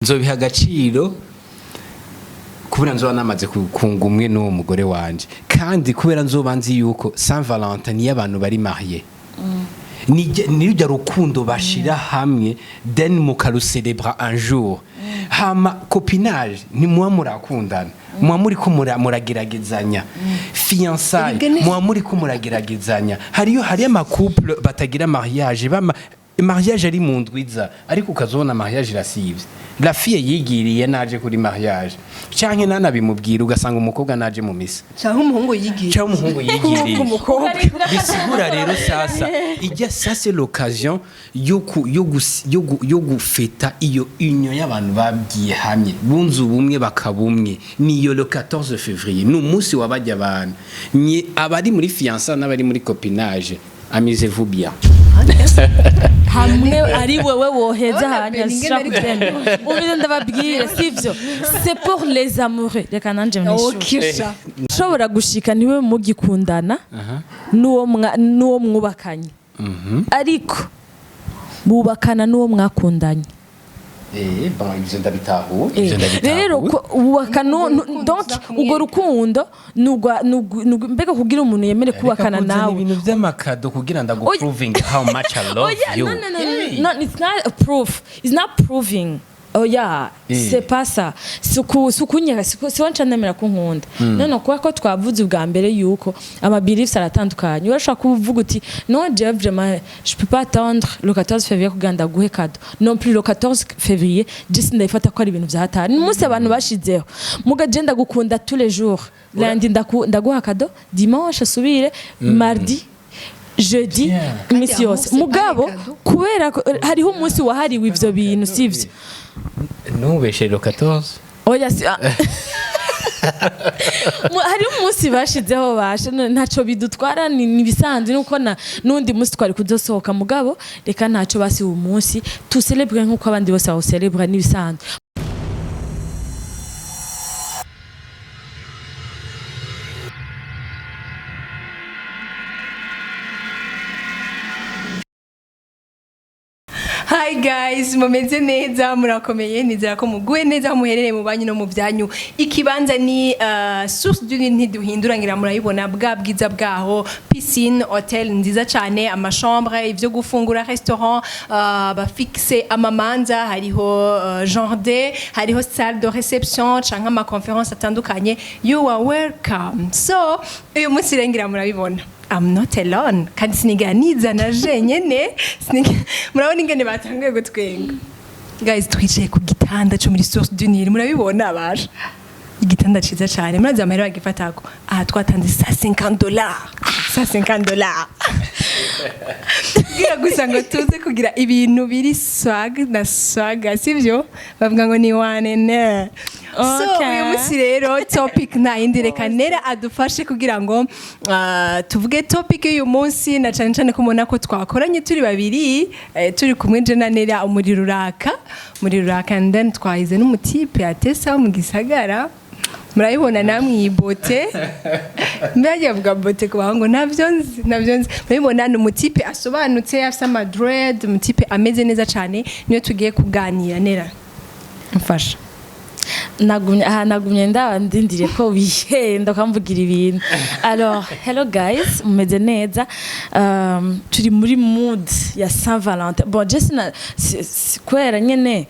Nzobiha agaciro kubera nzoba namaze kunga umwe n'uwo mugore wanje, kandi kubera nzoba nzi yuko Saint Valentin niyo abantu bari mariés, niryo rukundo bashira hamwe, then mukarucelebra un jour. Hama copinage ntimuba murakundana, muba muriko murageragezanya. Fiançailles muba muriko murageragezanya. Hariyo amacouple batagira mariage, bama mariage ari mu ndwiza, ariko ukazobona mariage irasivye, la fille yigiriye naje kuri mariage, canke nanabimubwira, ugasanga umukobwa naje mu misa. Cyangwa umuhungu yigiye. Cyangwa umuhungu yigiriye. Umukobwa. Bisigura rero sasa ijya ça, c'est l'occasion yo gufeta iyo union y'abantu babwiye hamwe, bunze ubumwe, bakaba umwe. Niyo le 14 février, ni umunsi wabajya abantu nye abari muri fiançailles n'abari muri copinage, amusez-vous bien. Hamwe ari wewe woheza. Urabona Hanya Benny ingene ari sishaka ubize, ndababwire, sivyo? C'est pour les amoureux. Reka nanje mwishure. Okisha. Ushobora gushika ntiwe mugikundana n'uwo mwubakanye, ariko bubakana n'uwo mwakundanye. Bon, ivyo ndabitahuye, ivyo ndabitahuye. Rero wubaka Urwo rukundo donc uza kumwereka. Urwo rukundo mbega kugira umuntu yemere kubakana Reka kuzana nawe. ibintu vy'amakado kugira ndaguproving how much I love Oh yeah, you. no, no, no, Hey. no, it's not a proof. It's not proving. Oh yeah, c'est pas ça. Sukunyeka siwo nca nemera ko nkunda. No, kubera ko twavuze ubwa mbere yuko ama beliefs aratandukanye. Urashobora kuvuga uti: "Non, je vraiment je peux pas attendre le 14 février kugira ndaguhe cadeau." Non plus, le 14 février je sindayifata ko ari ibintu vya hatari. Ni umunsi abantu bashizeho. Muga je ndagukunda tous les jours. Lundi ndaguha cadeau, dimanche asubire, mardi, jeudi, Bien. imisi Kandi yose. aho c'est Mugabo pas les cadeaux. kubera ko hariho umunsi wahariwe ivyo bintu, sivyo? Ntubeshe, le 14. Oya, si ah. Hariho umunsi bashizeho bashe ntaco bidutwara, ni ibisanzwe, nuko na n'undi munsi twari kuzosohoka. Mugabo reka ntaco basi, uwo munsi tucelebre nk'uko abandi bose bawucelebra, n'ibisanzwe. Hi guys, mumeze neza? Murakomeye? Nizera ko muguwe neza aho muherereye mu banyu no mu byanyu. Ikibanza ni Source du Nil, ntiduhindura, ngira murayibona bwa bwiza bwaho, piscine, hotel nziza cyane, amachambre, ivyo gufungura, restaurant, bafixe amamanza, hariho jardin, hariho salle de réception canke ama conférence atandukanye. You are welcome. So uyu munsi rero ngira murabibona, I'm not alone, kandi sinigera nizana jenyene. Murabona ingene batanguye gutwenga. Guys, twicaye ku gitanda cyo muri Source du Nil, murabibona baje, igitanda ciza cyane. Murazi amahera bagifatako? Aha twatanze $150, $150 kugira gusa ngo tuze kugira ibintu biri swag na swaga, sivyo? Bavuga ngo ni wane ne. So uyu munsi rero topic nta yindi, reka Nera adufashe kugira ngo tuvuge topic y'uyu munsi, na cyane cyane ko mubona ko twakoranye turi babiri, turi kumwe je na Nera, umuriro uraka, umuriro uraka. And then twahize n'umutipe atesa wo mu gisagara, murabibona namwe iyi beauté. Mbega avuga beauté ku bahungu, ntabyo nzi, ntabyo nzi. Murabibona ni umutipe asobanutse, afite amadread, umutipe ameze neza cyane, niyo tugiye kuganira. Nera, mfasha. Nagumye aha, nagumye ndaba ndindiriye ko wihenda ukamvugira ibintu. Alors, hello guys, mumeze neza? Turi muri mood ya Saint Valentin. Bon, je sina kubera nyene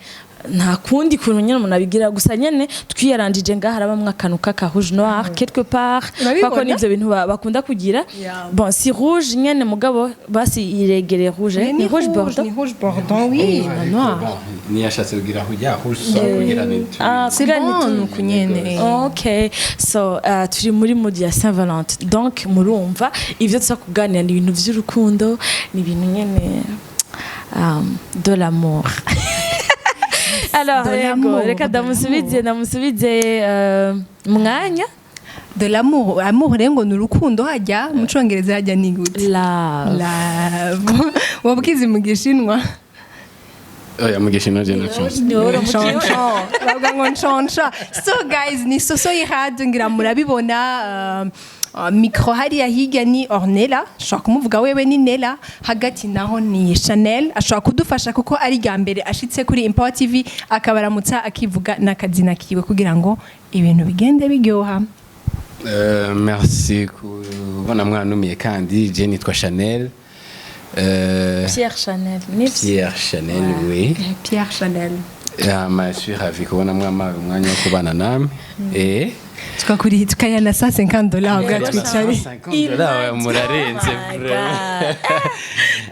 nta kundi kuntu nyene umuntu abigira, gusa nyene twiyarangije ngaha harabamwe akantu k'aka rouge noir quelque part. Urabibona? Kuko nivyo bintu bakunda kugira. Bon, si rouge nyene, mugabo basi iregereye rouge, eh? Ni rouge bordeaux. Ni rouge bordeaux, oui, na noir. Niyashatse kugira ya rouge kugira ni Ah, C'est kugira bon, nuku nyene. Ok, so turi muri mood ya Saint Valentin, donc murumva ivyo tuza kuganira ni ibintu vy'urukundo, ni ibintu nyene de l'amour. Alors De yego, l'amour, reka de ndamusubize mwanya. De l'amour, amour rero ngo ni urukundo hajya mu congereza, hajya ni gute? Love. Love. Wabwize mu Gishinwa? Oya, mu Gishinwa je naco. Ni wowe uramukiwe. Nshonsho, bavuga ngo nshonsha. So guys, ni Soso y'iradiyo, ngira murabibona. Micro hariya hirya ni Ornella, ashobora kumuvuga wewe ni Nella, hagati naho ni Chanel, ashobora kudufasha kuko ari rya mbere ashitse kuri Empower TV, akabaramutsa akivuga n'akazina kiwe kugira ngo ibintu bigende biryoha. Merci kubona mwanumiye. Kandi je nitwa Chanel. Pierre Chanel nivyo? Pierre Chanel, oui. Pierre Chanel. Hama je suis ravi kubona mwamaye umwanya wo kubana namwe. Tukakuriha tukayana $150 bwa twicare. $50, murarenze vraiment.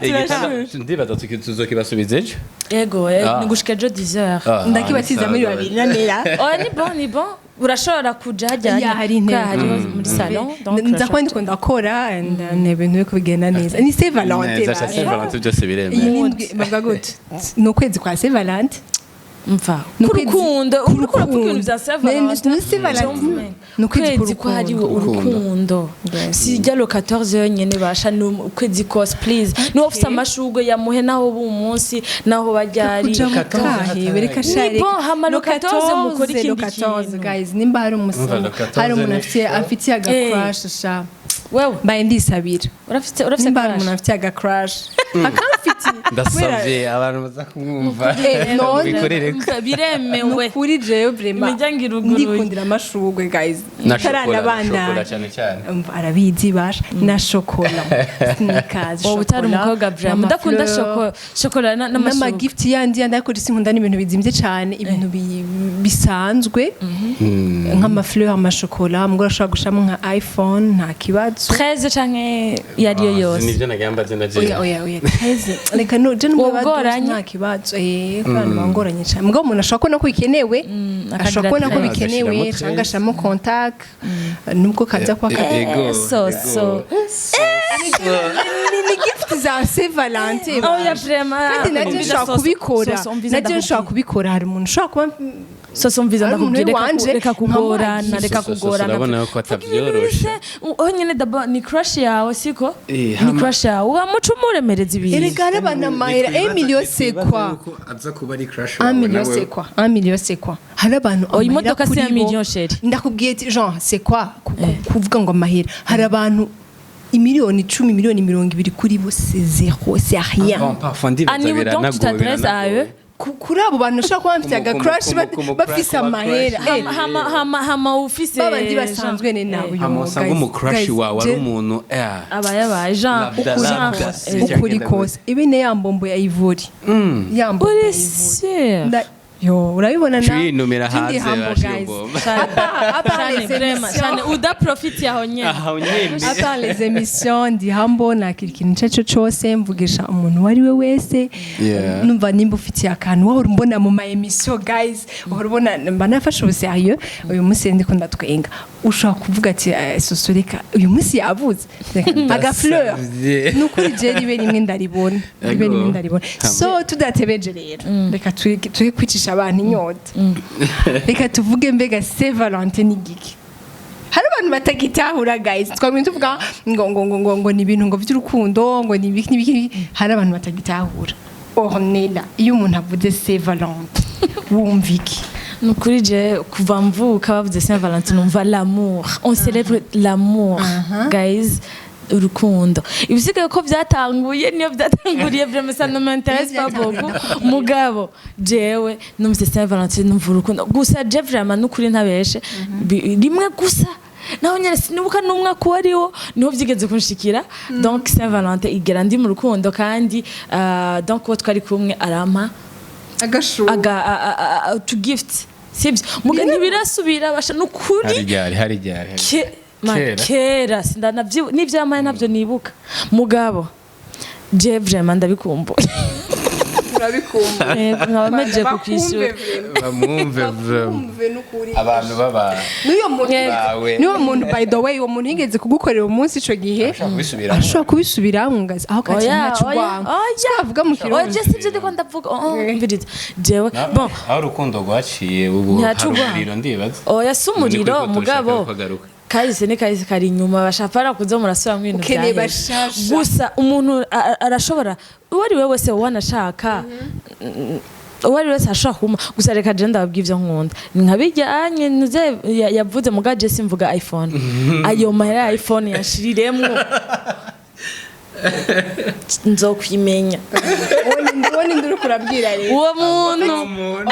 Igitanda ndibaza tuzokibasubiza ejo. Ego. Ah. Ni gushika ejo 10h. Ah, Ndakibatiza muri sawa. babiri na Nella. Oh, ni bon, ni bon, urashobora kuja hajya. Ya, hari intebe. Hariho muri salon, donc Nza kuba ndiko ndakora and ni ibintu biri kubigenda neza, ni Saint Valentin. Neza, Saint Valentin byose Iyi biremewe. ni indwi bavuga gute, ni ukwezi kwa Saint Valentin. Mva Ni ukwezi kurukundo, uriko uravuga ibintu vya Saint Valentin. Ni Saint Valentin, ni ukwezi Ukwezi kwahariwe Urukundo. urukundo, si rya le 14 yonyene basha, ni ukwezi kose. Please, niba ufise amashurwe yamuhe, naho ubu umunsi naho bajyari. Kuja mukahe bereka. Ni bon, hama le 14 mukora ikindi kintu. Guys, nimba hari Umva, umusore, le 14 hari umuntu ni afitiye chaud. afitiye aga crush sha, Wewe mbaye ndisabira. urafise Nimba hari crush? umuntu afitiye aga crush akamfitiye. Ndasavye abantu baza kumwumva None- bikorere. Mva, biremewe. Nukuri jewe vraiment Imiryango iruguruye. ndikundira amashurwe guys. Na shokora, na Utaranabandanya. shokora cyane cyane. Umva, arabizi basha na shokora, sneakers. Wowe utari umukobwa vraiment udakunda shokora n'amashurwe. N'amagift yandi yandi, ariko sinkunda n'ibintu bizimvye cane, ibintu bisanzwe nk'amafleur, amashokora, mugore ashobora gushiramo nka iPhone, nta kibazo. 13 canke iyo ariyo yose. Nivyo nagamba je na je. Oya, oya, oya, 13 reka no je nubwo Wogoranye? nta kibazo, kubera bangoranye cane, mugabo umuntu ashobora kubona ko bikenewe, akagira ashobora kubona ko 13. bikenewe. Agashiramo Canke agashiramo contact nubwo kaza kuba Ego, So ego. so Ni gift za Saint Valentin. Oya, vraiment. Kandi nabyo nshobora kubikora, nabyo nshobora kubikora, hari umuntu ushobora kuba Soso, mviza, Ari umuntu ndakubwira, w'iwanje, reka kugorana, nkamuha reka Soso, kugorana. urabona ko atabyoroshe. Oh nyene, d'abord ni crush yawe, siko? Eh, Ni hama- crush yawe, wamuca umuremereza ibintu. Erega hari abantu amahera, 1 million c'est quoi? Aza kuba ari crush. 1 million c'est quoi? 1 million c'est quoi? Hari abantu Oh, amahera imodoka si kuri un bo- million, chérie. Ndakubwiye ati genre c'est quoi kuvuga ngo amahera, hari abantu imiliyoni 10, miliyoni 20 kuri bo c'est zéro, c'est rien. Bon, parfois ndibaza Ah, ni donc tu t'adresses à eux. Kuri abo bantu ushobora kuba bafite aga crush, bafise amahera. Hama hama hama ufise Babandi basanzwe ni nabo yo, Hama usanga guys, umucrush guys, wawe ari umuntu aba yabaye genre Labda, genre, labda. Ukuri kose ibi ni ya mbombo ya ivory, ya mbombo Uri ya ivory. sûr? Yo, urabibona na Twinumira Ndi hanze humble, bashiye guys. ubwoba. À part Cyane les vraiment, émissions. cyane udaprofite aho nyene. Aho nyene. À part les émissions, ndi humble, nakira ikintu icyo ari cyo cyose, mvugisha umuntu uwo ari we wese. Numva nimba ufitiye akantu wahora umbona mu ma émission, guys, uhora ubona mba nafashe ubu sérieux. Uyu munsi ndiko ndatwenga, ushobora kuvuga ati "Soso, reka uyu munsi yavuze aga fleur." Ndasavye. Ni ukuri je ribe rimwe ndaribona, ribe Ego. rimwe ndaribona. So tudatebeje rero, reka turi kwicisha abantu inyota, reka tuvuge mbega Saint Valentin ni giki? Hari abantu batagitahura guys. Twamye tuvuga ngo ni ibintu ngo by'urukundo, ngo ni ibiki n'ibiki n'ibiki. Hari abantu batagitahura. Ornella, iyo umuntu avuze Saint Valentin wumva iki? Ni ukuri je kuva mvuka bavuze Saint Valentin numva l'amour, on célèbre l'amour guys, urukundo. Ibisigaye ko byatanguye niyo byatanguriye, vraiment ça ne m'intéresse pas beaucoup. Mugabo jewe numvise Saint Valentin numva urukundo gusa. Je vraiment nukuri ntabeshe, rimwe gusa naho nyene sinibuka n'umwaka uwo ariwo niho byigeze kunshikira. Donc Saint Valentin igera ndi mu rukundo kandi donc uwo twari kumwe arampa Agashu aga to gift, sibyo? Muga ntibirasubira basha nukuri. Hari ryari, hari ryari? Kera. Kera sindanavyibu n'ivyamaye ntabyo nibuka, mugabo je vraiment ndabikumbuye. Urabikumva. Yego, nkaba mejeje kukwishyura. Bamwumve vraiment. Bakumve n'ukuri. Abantu baba N'uyo muntu bawe. N'uwo muntu, by the way, uwo muntu yigeze kugukorera umunsi ico gihe Ashobora kubisubiramo. ashobora kubisubiramo ngazi aho kati Oya, ntacu oya, rwango oya. avuga mu Oya, kirundi. je sivyo ndiko ndavuga. Oh, mviriza jewe bon Aho urukundo rwaciye ubu hari Ntihaca umuriro ndibaza. Oya, si umuriro. Niko Mugabo dushaka ko agaruka. Kahise ni kahise kari inyuma, bashaka kuza murasubira mu bintu Ukeneye byaheze. bashasha. Gusa umuntu arashobora uwo ari we wese wanashaka. Uwo ari wese ashobora kumpa gusa. Reka je ndababwira ivyo nkunda, ni nka bijyanye nuze yavuze muga je simvuga iPhone. Ayo mahera ya iPhone yashiriremwo, nzokwimenya. Uwo ni nduri kurabwira rero? Uwo muntu.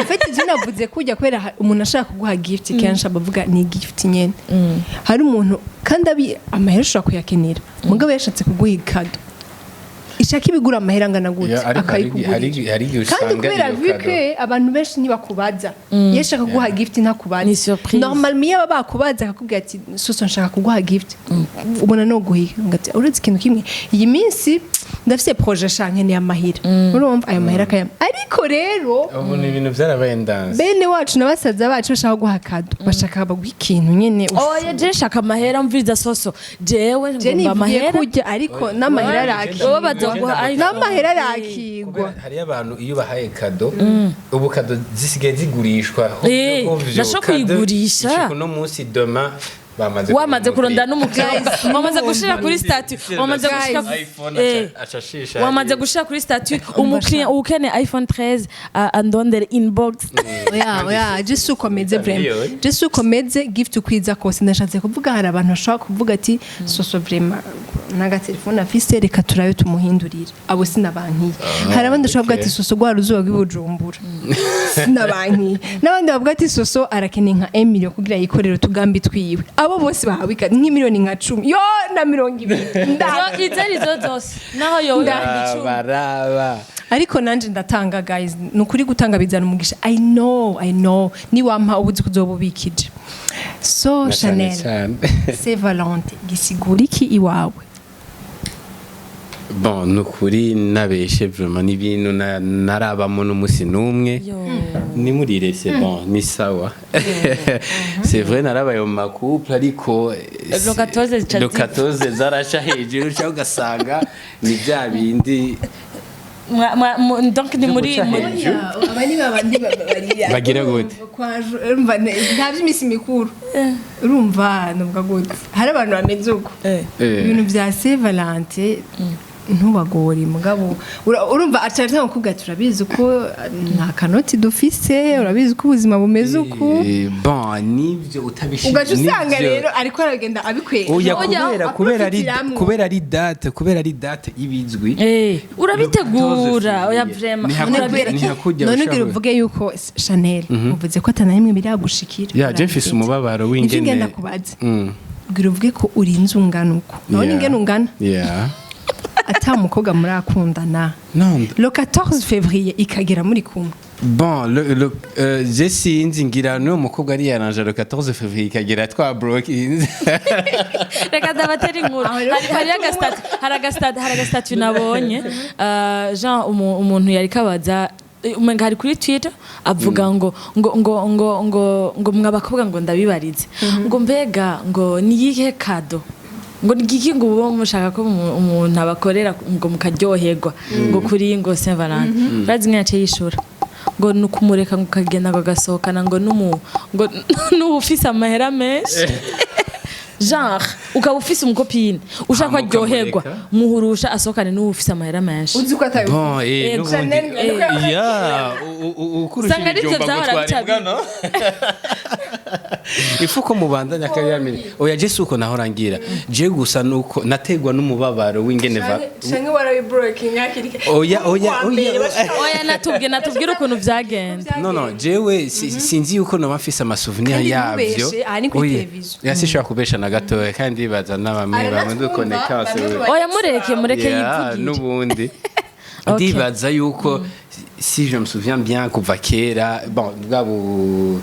En fait, je navuze kujya kubera umuntu ashaka kuguha gift, kenshi abavuga ni gift nyene. Hari umuntu kandi abi amahera ushobora kuyakenera, mugabo yashatse kuguha i cadeau ishaka ibigura amahera angana gute, Ya, ariko akayikugurira. hari igihe Kandi usanga kubera iyo vu cadeau- que abantu benshi ntibakubaza, iyo ashaka kuguha gift ntakubaza. Ni surprise. Normalement iyo baba bakubaza, akakubwira ati: "Soso, nshaka kuguha gift, ubona no guhiga," ngati uretse ikintu kimwe, iyi minsi ndafise projet sha, nkeneye amahera. Urumva ayo mahera akayama, ariko rero Ubu ni ibintu byarabaye ndanze. Bene wacu na basaza bacu bashaka guha cadeau, bashaka baguha ikintu nyene. Oya, je nshaka amahera. Mviriza soso, jewe Je ngomba nivugiye amahera. kurya, ariko n'amahera Wowe arakigwa. bazoguha iPhone. N'amahera arakigwa. Kubera hariyo abantu iyo bahaye cadeau, ubu cadeau zisigaye zigurishwa. Ndashobora kuyigurisha. Uno munsi, demain bamaze Wamaze kurondera n'umukiriya. n'umukiriya, wamaze gushira kuri statut, wamaze gushira iPhone acashisha. Wamaze gushira kuri statut: umukiriya ukeneye iPhone 13 andondere inbox. Oya, oya, je si ukomeze vraiment. Miliyoni. Je si ukomeze gift ukwiza kose. Ndashatse kuvuga, hari abantu bashobora kuvuga ati: "Soso vraiment n'agatelefone afise, reka turabe tumuhindurire." Abo sinabankiye. Hari abandi bashobora kuvuga ati: "Soso rwa ruzuba rw'ibujumbura," sinabankiye. N'abandi bavuga ati: "Soso arakeneye nka emilio kugira yikorere utugambi twiwe." Abo bose bahawe nk'imiliyoni nka 10 yo na 20. Izo arizo zose naho yowe icumi. Baraba. Ariko nanje ndatanga, guys. Ni ukuri, gutanga bizana umugisha. I know, I know, niwampa ubuzi kuzoba ubikije. So Na cyane Chanel, cyane. Saint Valentin gisigura iki iwawe? Bon, ni ukuri nabeshe, vraiment ni ibintu narabamo n'umunsi n'umwe. Yo. Nimurire, c'est bon, ni sawa. C'est vrai, narabaye mu ma couple, ariko Le 14 zica le zipfa. 14 zaraca hejuru, cyangwa ugasanga ni bya bindi. Donc ni muri Guca hejuru. Aba ni babandi barira. Bagira gute? Urumva nta by'iminsi mikuru, urumva nuvuga gute, hari abantu bameze uko. Ibintu bya Saint Valentin ntubagore, mugabo urumva aca atanga kukubwira ati: "Urabizi ko nta kanoti dufise, urabizi ko ubuzima bumeze uku." Bon, nibyo utabishimye. Ugaca usanga rero ariko aragenda abikwega. Oya, Oya, kubera ari date ibizwi. Urabitegura, oya, vraiment. Ntihakujya. None ugira uvuge yuko Chanel uvuze ko atana rimwe biragushikira. Ya, je mfise umubabaro Nivyo w'ingene ngenda kubaza. Bwira uvuge ko urinze ungana uko, none ingene ungana, ata mukobwa murakundana, No. le 14 février ikagera muri kumwe. Bon, je sinzi, ngira n'uwo mukobwa ari yaranje le 14 février ikagera twa broke. Reka ndabatera inkuru. Aho rero Hari aga statut nabonye. Jean umuntu yari kabaza, umenga hari kuri Twitter, avuga ngo mwabakobwa, ngo ndabibarize, ngo mbega ngo niyihe cadeau, ngo nigiki ngo ubu mushaka ko umuntu abakorera ngo mukaryoherwa, ngo kuri ngo Saint Valentin. Urazi mwe yaciye yishura ngo ni ukumureka ngo ukagenda ngo agasohokana ngo numu ngo n'ubu ufise amahera menshi, genre ukaba ufise umu copine ushaka ko Hama aryoherwa, ukamureka. Muhurusha asohokane n'ubu ufise amahera menshi. Uzi ko atabi Bon, n'ubundi Chanel, ya ukurusha Usanga arivyo ibijumba ngo vyahora twara bica imbwa, no? Ifu ko mubandanya akayamira. Oya, je suko nahora ngira. Je gusa nuko nategwa n'umubabaro w'ingene va Canke warabi breaking hakiri kare? Oya, oya, oya. Oya, natubwire ukuntu vyagenze. No, jewe sinzi yuko noba mfise ama souvenir Kandi yavyo. ntubeshe, aha ni kuri Oya, television. ya, sinshobora kubesha na gatoya, kandi baza na bamwe bamwe Aranatwumva, dukonekase. bamwe mu Oya, mureke Yeah, yivugire. N'ubundi Okay. ndibaza yuko, si je me souviens bien, kuva kera, bon, bwa bu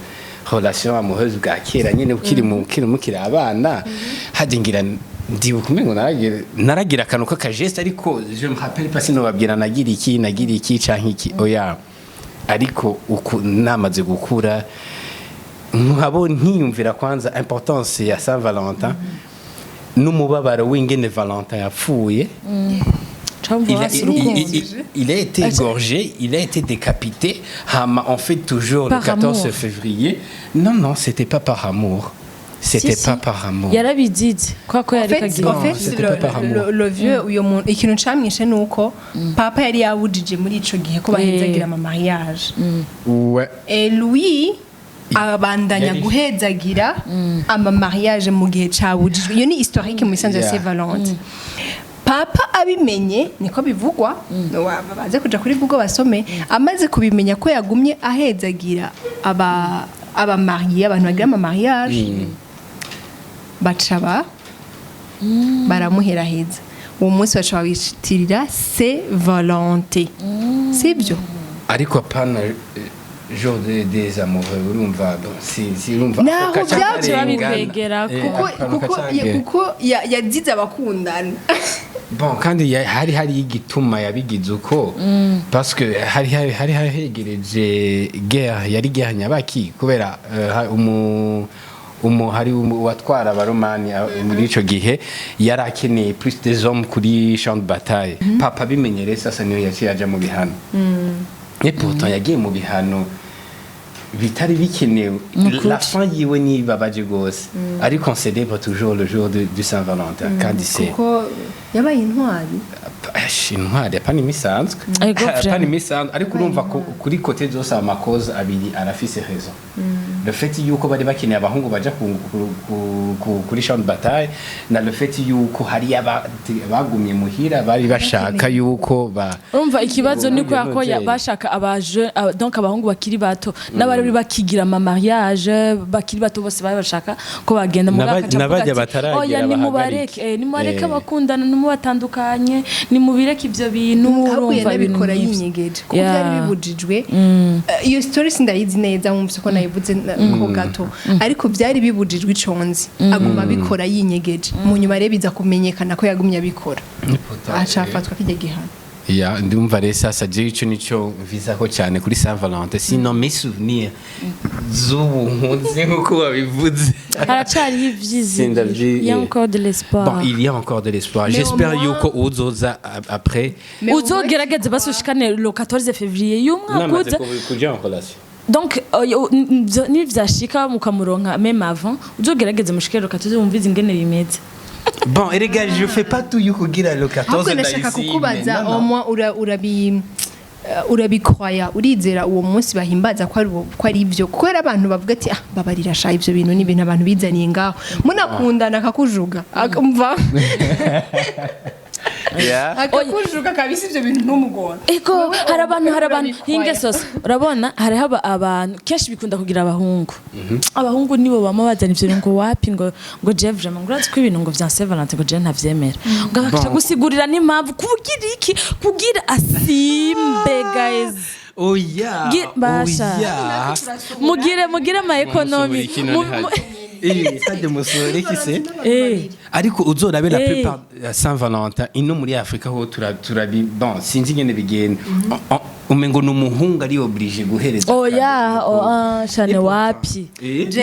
relation amoureuse bwa kera nyene, ukiri mu ukiri mukiri abana, hajye ngira ndibuka umengo naragira akantu k'aka geste, ariko je me rappelle pas, sinobabwira nagira iki canke iki, oya. Ariko uku namaze gukura, nkabo ntiyumvira kwanza importance ya Saint Valentin n'umubabaro w'ingene Valentin yapfuye. Camva Il a, basi il, urukundo. il a été égorgé, il a été décapité. Hama, on fait toujours Par le 14 amour. février. Non, non, c'était pas par amour. C'était Si, si. pas par amour. Yarabizize kwa ko En yari fait, kagira. en fait, C'était le, pas par amour. le vieux uyo muntu, ikintu camwishe nuko papa yari yabujije muri ico gihe ko bahezagira ama mariage. Et lui abandanya guhezagira ama mariage mu gihe cabujijwe. Iyo ni historique mu isanzwe ya Saint Valentin. Papa abimenye, niko bivugwa, baze kuja kuri Google basome, amaze kubimenya ko yagumye ahezagira aba marié, abantu bagira ama mariage, baca baramuheraheza. Uwo munsi baca bawitirira Saint Valentin, sibyo? Ariko apana jour des amoureux, urumva, bon, si urumva Naho ako kaca byaciye karengana. babikwegera Kuko akantu kuko kacagera. Kuko yazize abakundana. Bon, kandi hari igituma yabigize uko, parce que hari hegereje guerre, yari guerre nyabaki, kubera hari uwatwara abaromani muri ico gihe yari akeneye plus des hommes kuri champ de bataille. Papa bimenyereye, sasa niyo yaciye aja mu bihano, et pourtant yagiye mu bihano bitari bikenewe. La fin yiwe nibabaje gose, ariko on célèbre toujours le jour du Saint-Valentin, kandi c'est Kuko yabaye intwari. Ash, intwari apana imisanzwe. Ego, Apana vraiment. imisanzwe, ariko urumva ko kuri côté zose amakoze abiri arafise raison: le fait yuko bari bakeneye abahungu baja kuri champ de bataille, na le fait yuko hari bagumye muhira bari bashaka yuko ba Urumva, ikibazo ni kubera ko Nozeye. bashaka abaje donc abahungu bakiri bato n'abari bakigira ama mariage bakiri bato, bose bari bashaka ko bagenda mu N'abajya bataragera oya, nimubareke, bahagarike. nimubareke abakundana, nimubatandukanye, nimubireke ivyo bintu. Ahubwo Urumva, ibintu yanabikora nk'ivyo. yinyegeje kuko byari bibujijwe. Iyo story sindayizi neza, mwumvise ko nayivuze ko gato, ariko byari bibujijwe iconzi, aguma abikora yinyegeje. Mu nyuma rero biza kumenyekana ko yagumye abikora, aca afatwa kijya gihano. Ya, ndumva rero sasa jewe ico nico mvisako cyane kuri Saint Valentin. Sinon, mes souvenirs z'ubu nkunze nkuko babivuze, Haracariho ivyizigiro. Il y a encore de l'espoir. Bon, il y a encore de l'espoir. Mais au J'espère moins- yuko uzoza après. Mais au moins, Uzogerageze basushikane le 14 février y'umwaka Namaze uza. Kuja en relation. Donc nivyashika mukamuronka même avant, uzogerageze mushike le 14, wumvize ingene bimeze. Bon, et les gars, je fais pas tout yuko kugira le 14 Ahubwo ndashaka ndayisime. kukubaza, Non, non. au moins urabikwaya, urizera uwo munsi bahimbaza ko ari ko ari ibyo? Kuko hari abantu bavuga ati: "Ah, babarira sha, ibyo bintu ni ibintu abantu bizaniye ngaho, munakundana akakujuga akumva akakujuga kabisa, ibyo bintu ntumugora." Ego, hari abantu urabikwaya. Hinge sose, urabona hariho abantu kenshi bikunda kugira abahungu. Abahungu nibo bama bazana ivyo bintu ngo wapi, ngo je vraiment, ngo urazi ko ibintu ngo vya Saint Valentin, ngo je ntavyemera, ngo bakaca Bon. gusigurira n'impamvu kugira iki, kugira asimbe, guys. Oya. Basha. Oya. Mugire ama économies. Hajya musohora iki se? Ariko uzorabe la plupart ya Saint Valentin ino muri Afrika ho turabi, bon, sinzi ingene bigenda. Umengo ni umuhungu ari obligé guhereza Oya. cadeau. Oh, ah, shane, wapi.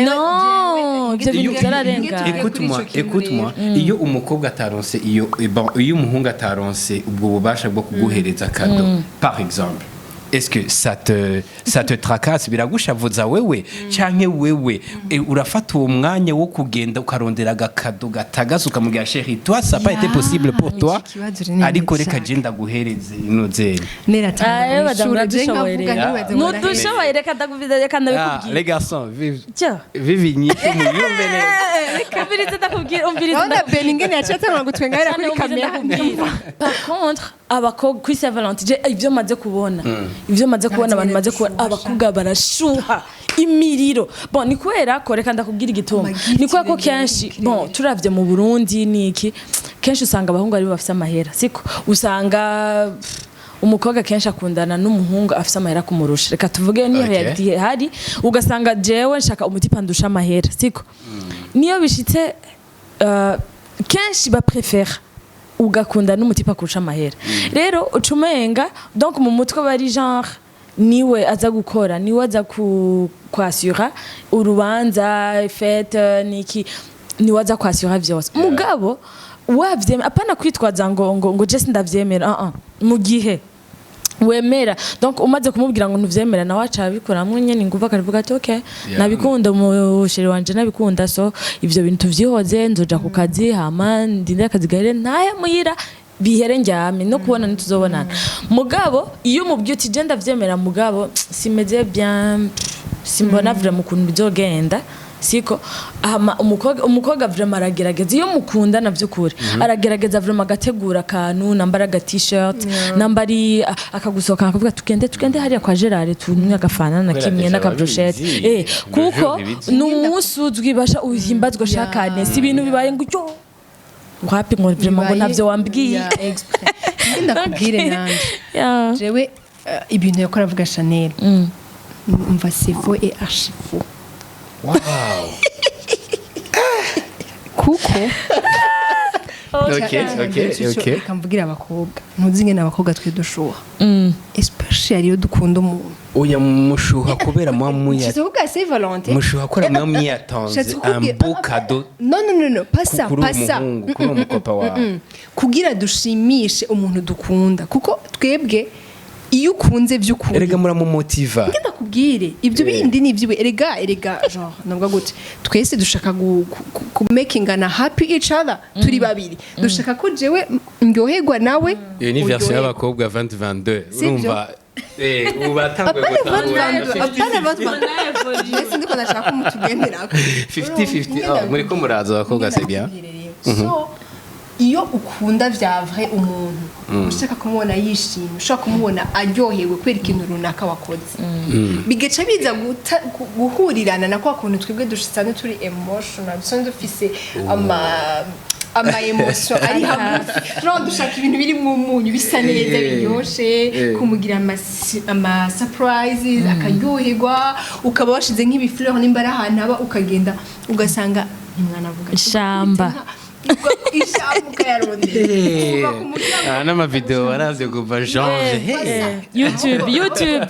No, ibyo bintu byararenganye. Écoute-moi, écoute-moi, iyo umukobwa ataronse iyo bon, iyo umuhungu ataronse ubwo bubasha bwo kuguhereza cadeau, par exemple, est-ce que ça te tracasse, biragushavuza wewe, canke wewe urafata uwo mwanya wo kugenda ukarondera agakado gatagaze, ukamubwira: "Chéri, toi, ça pas été possible pour toi, Iki kibazo rero ni ariko reka nshaka. je ndaguhereze inozeri." Neratanga Ah, madamu, mw'ishure, je uradushoboye nkavuga rero. ntibaze ngo ndaheza. Nudushoboye, reka ndakubwira, reka Ah, ndabikubwira. les garçons, vive Tiens. vive inyishu muyumve neza. Umvirize, ndakubwira, umvirize. Urabona Ben ingene yaciye atangura gutwenga kuri Cyane, kamera. ndakubwira. Par contre, abakobwa kuri Saint Valentin, je ibyo maze kubona, ibyo maze kubona, abantu maze kubona, abakobwa barashuha imiriro. Bon, ni kubera ko, reka ndakubwira igituma, ni kubera ko kenshi, bon, turavye mu Burundi niki, kenshi usanga abahungu aribo bafise amahera, siko? Usanga pff, umukobwa kenshi akundana n'umuhungu afise amahera kumurusha, reka tuvuge niyo réalité hari. Ugasanga jewe nshaka umu type andusha amahera, siko? Niyo bishitse, kenshi baprefera ugakunda n'umu type akurusha amahera. Rero uca umenga donc mu mutwe bari genre niwe aza gukora, niwe aza kwasura urubanza, fête niki, niwe aza kwasura vyose. Mugabo wavyemera, apana kwitwaza ngo je sindavyemera, mu gihe Wemera, donc umaze kumubwira ngo ntuvyemera, nawe aca abikoramwo nyene inguvu, akavuga ati: "Okay, nabikunda, umu chéri wanje nabikunda, so ivyo bintu tuvyihoze, nzoja ku kazi, hama ndinde akazi gahere, ntahe muhira, bihere, ndyame, no kubona ntituzobonana." Mugabo iyo umubwiye uti: "Je ndavyemera, mugabo simeze bien, simbona vraiment ukuntu bizogenda," siko? Hama umukobwa vraiment aragerageza. Iyo mukundana vy'ukuri, aragerageza vraiment, agategura akantu, nambara aga t-shirt, namba ari akagusohoka, akavuga: "Tugende, tugende hariya kwa Gerard, tunywe agafana na Kubera kimwe déjà n'aka brochette." babizi. Kuko Ntibizi. ni umunsi uzwi, basha uhimbazwa shakane, si ibintu bibaye ngo yo wapi, ngo vraiment ngo ntavyo wambwiye. Ya, exprès. Mbe ndakubwire nanje, jewe ibintu yakora avuga Chanel, mva, c'est faux et archi faux. Kuko Okay. Reka mvugire abakobwa, ntuzi ingene abakobwa twe dushuha, especially iyo dukunda umuntu. Oya, mushuha kubera muba muya Nshatse kuvuga Saint Valentin. Mushuha kubera muba mwiyatanze Nshatse un kukubwira- beau cadeau. Non, non, non, non, pas ça. Kuri uwo Pas ça. muhungu, kuri uwo mukopa wawe. Kugira dushimishe umuntu dukunda, kuko twebwe iyo ukunze by'ukuri, Erega muramumotiva. Ngenda kubwire, ibyo bindi ni iby'iwe. Erega genre nubwo gute, twese dushaka ku makingana happy each other. Turi babiri, dushaka ko jewe ndyoherwa, nawe Iyo ni version uryoherwa. y'abakobwa 2022. Sibyo? Urumva, ubu batanguye Apana. gutangura. 2022, apana 2022. Mbese ndiko ndashaka ko mutugenderako. 50-50. Oh, muriko muraza abakobwa, c'est bien. So iyo ukunda vya vrai umuntu, ushaka kumubona yishimye, ushaka kumubona aryohewe kubera ikintu runaka wakoze, bigaca biza guhurirana na kwa kuntu twebwe dusanzwe turi emotional, dusanzwe dufise ama émotion ari hagufi. Genre dushaka ibintu birimo umunyu, bisa neza, biryoshe, kumugira ama surprises, akaryoherwa, ukaba washize nk'ibi fleur nimba ari ahantu aba, ukagenda ugasanga ntimwanavuga. Ishamba. Ishamba ukayarondera kuva ku muryango. Ah, n'ama vidéo waravye kuva genre. YouTube, YouTube,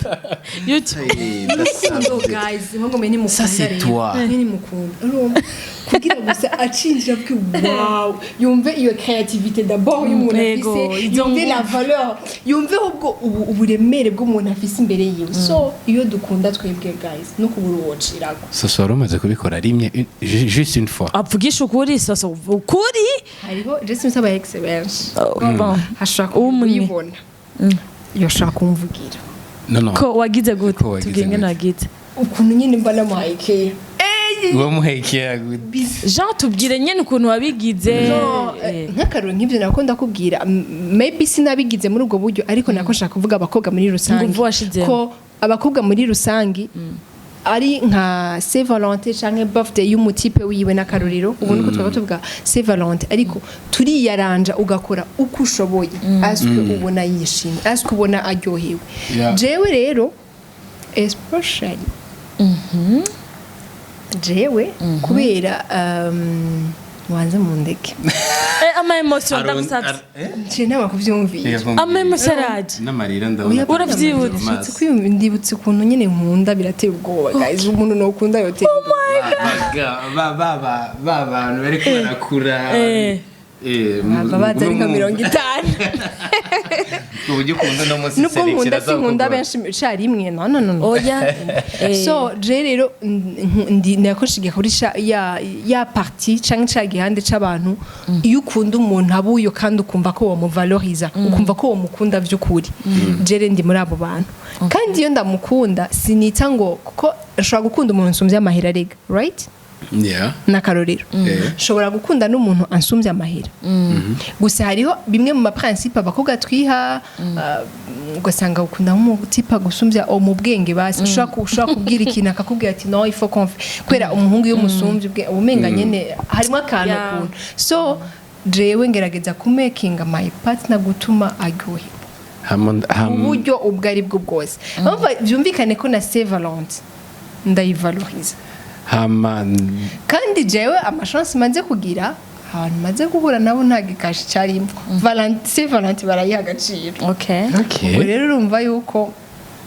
YouTube. Urukundo, guys, nko mwe nimukunda. Ça, c'est Rero. toi. Mwe nimukunda, urumva, kugira gusa acinjira avuge: "Wow," yumve iyo créativité d'abord y'umuntu afise, izo yumve la valeur, yumve ubwo uburemere bw'umuntu afise imbere yiwe. So iyo dukunda twebwe, guys, no kubura uwocirako. Soso, wari umaze kubikora rimwe, juste une fois? Avugisha ukuri, Soso, ukuri. Hariho je sinzi aba ex benshi. Oh, bon. Hashobora Umwe. kuyibona, yoshobora kumvugira. Non. Ko wagize gute? Ko wagize Tubwire ingene gute? wagize. Ukuntu nyine mba namuhaye keya. Wamuhekera gute? Jean, tubwire nyene ukuntu wabigize. No, nk'akaroro nk'ibyo nako ndakubwira, maybe sinabigize muri ubwo buryo, ariko nako nshaka kuvuga abakobwa muri rusange, Inguvu washizemo. ko abakobwa muri rusange ari nka Saint Valentin canke birthday y'umu type wiwe, n'akarorero ubu niko twaba tuvuga Saint Valentin, ariko turiyaranja, ugakora uko ushoboye aswe ubona yishimye, aswe ubona aryohewe. Jewe rero, especially jewe, kubera wanze mu ndeke. Ama émotion, ndagusavye. Nje nama kuvyumvira. Ama émotion araje. N'amarira ndabona. Uravyibutse? Mu maso. Ndibutse ukuntu nyine nkunda, birateye ubwoba, guys, umuntu nokunda yotera ubwoba. Ba bantu bariko barakura. Bava baza ari nka 50. Uburyo ukunda uno munsi, Nubwo selection nkunda, iraza sinkunda kugora. benshi carimwe, no, no, no, no. Oya. So je rero ndi nakoshigiye kuri ya partie canke ca gihande c'abantu, iyo ukunda umuntu abuyo kandi ukumva ko womuvaloriza, ukumva ko womukunda vy'ukuri. Je rero ndi muri abo bantu, kandi iyo ndamukunda sinita ngo, kuko nshobora gukunda umuntu nsumvye amahera rega, right? N'akarorero, nshobora gukunda n'umuntu ansumbya amahera. Gusa hariho bimwe mu ma principe abakobwa twiha, ugasanga ukunda nk'umu type agusumbya mu bwenge, basi ushobora kubwira ikintu akakubwira ati: "No, il faut qu'on fait," kubera umuhungu iyo umusumbye ubwe umenga nyene harimo akantu ukuntu. So jewe ngerageza kumakinga my partner, gutuma aryoherwa mu buryo ubwo ari bwo bwose. Urumva, byumvikane ko na Saint Valentin ndayivaloriza. Hama Kandi jewe ama chance maze kugira, abantu maze guhura nabo, nta gikashi cyarimo, Saint Valentin barayiha agaciro. Okay. Ubwo rero urumva yuko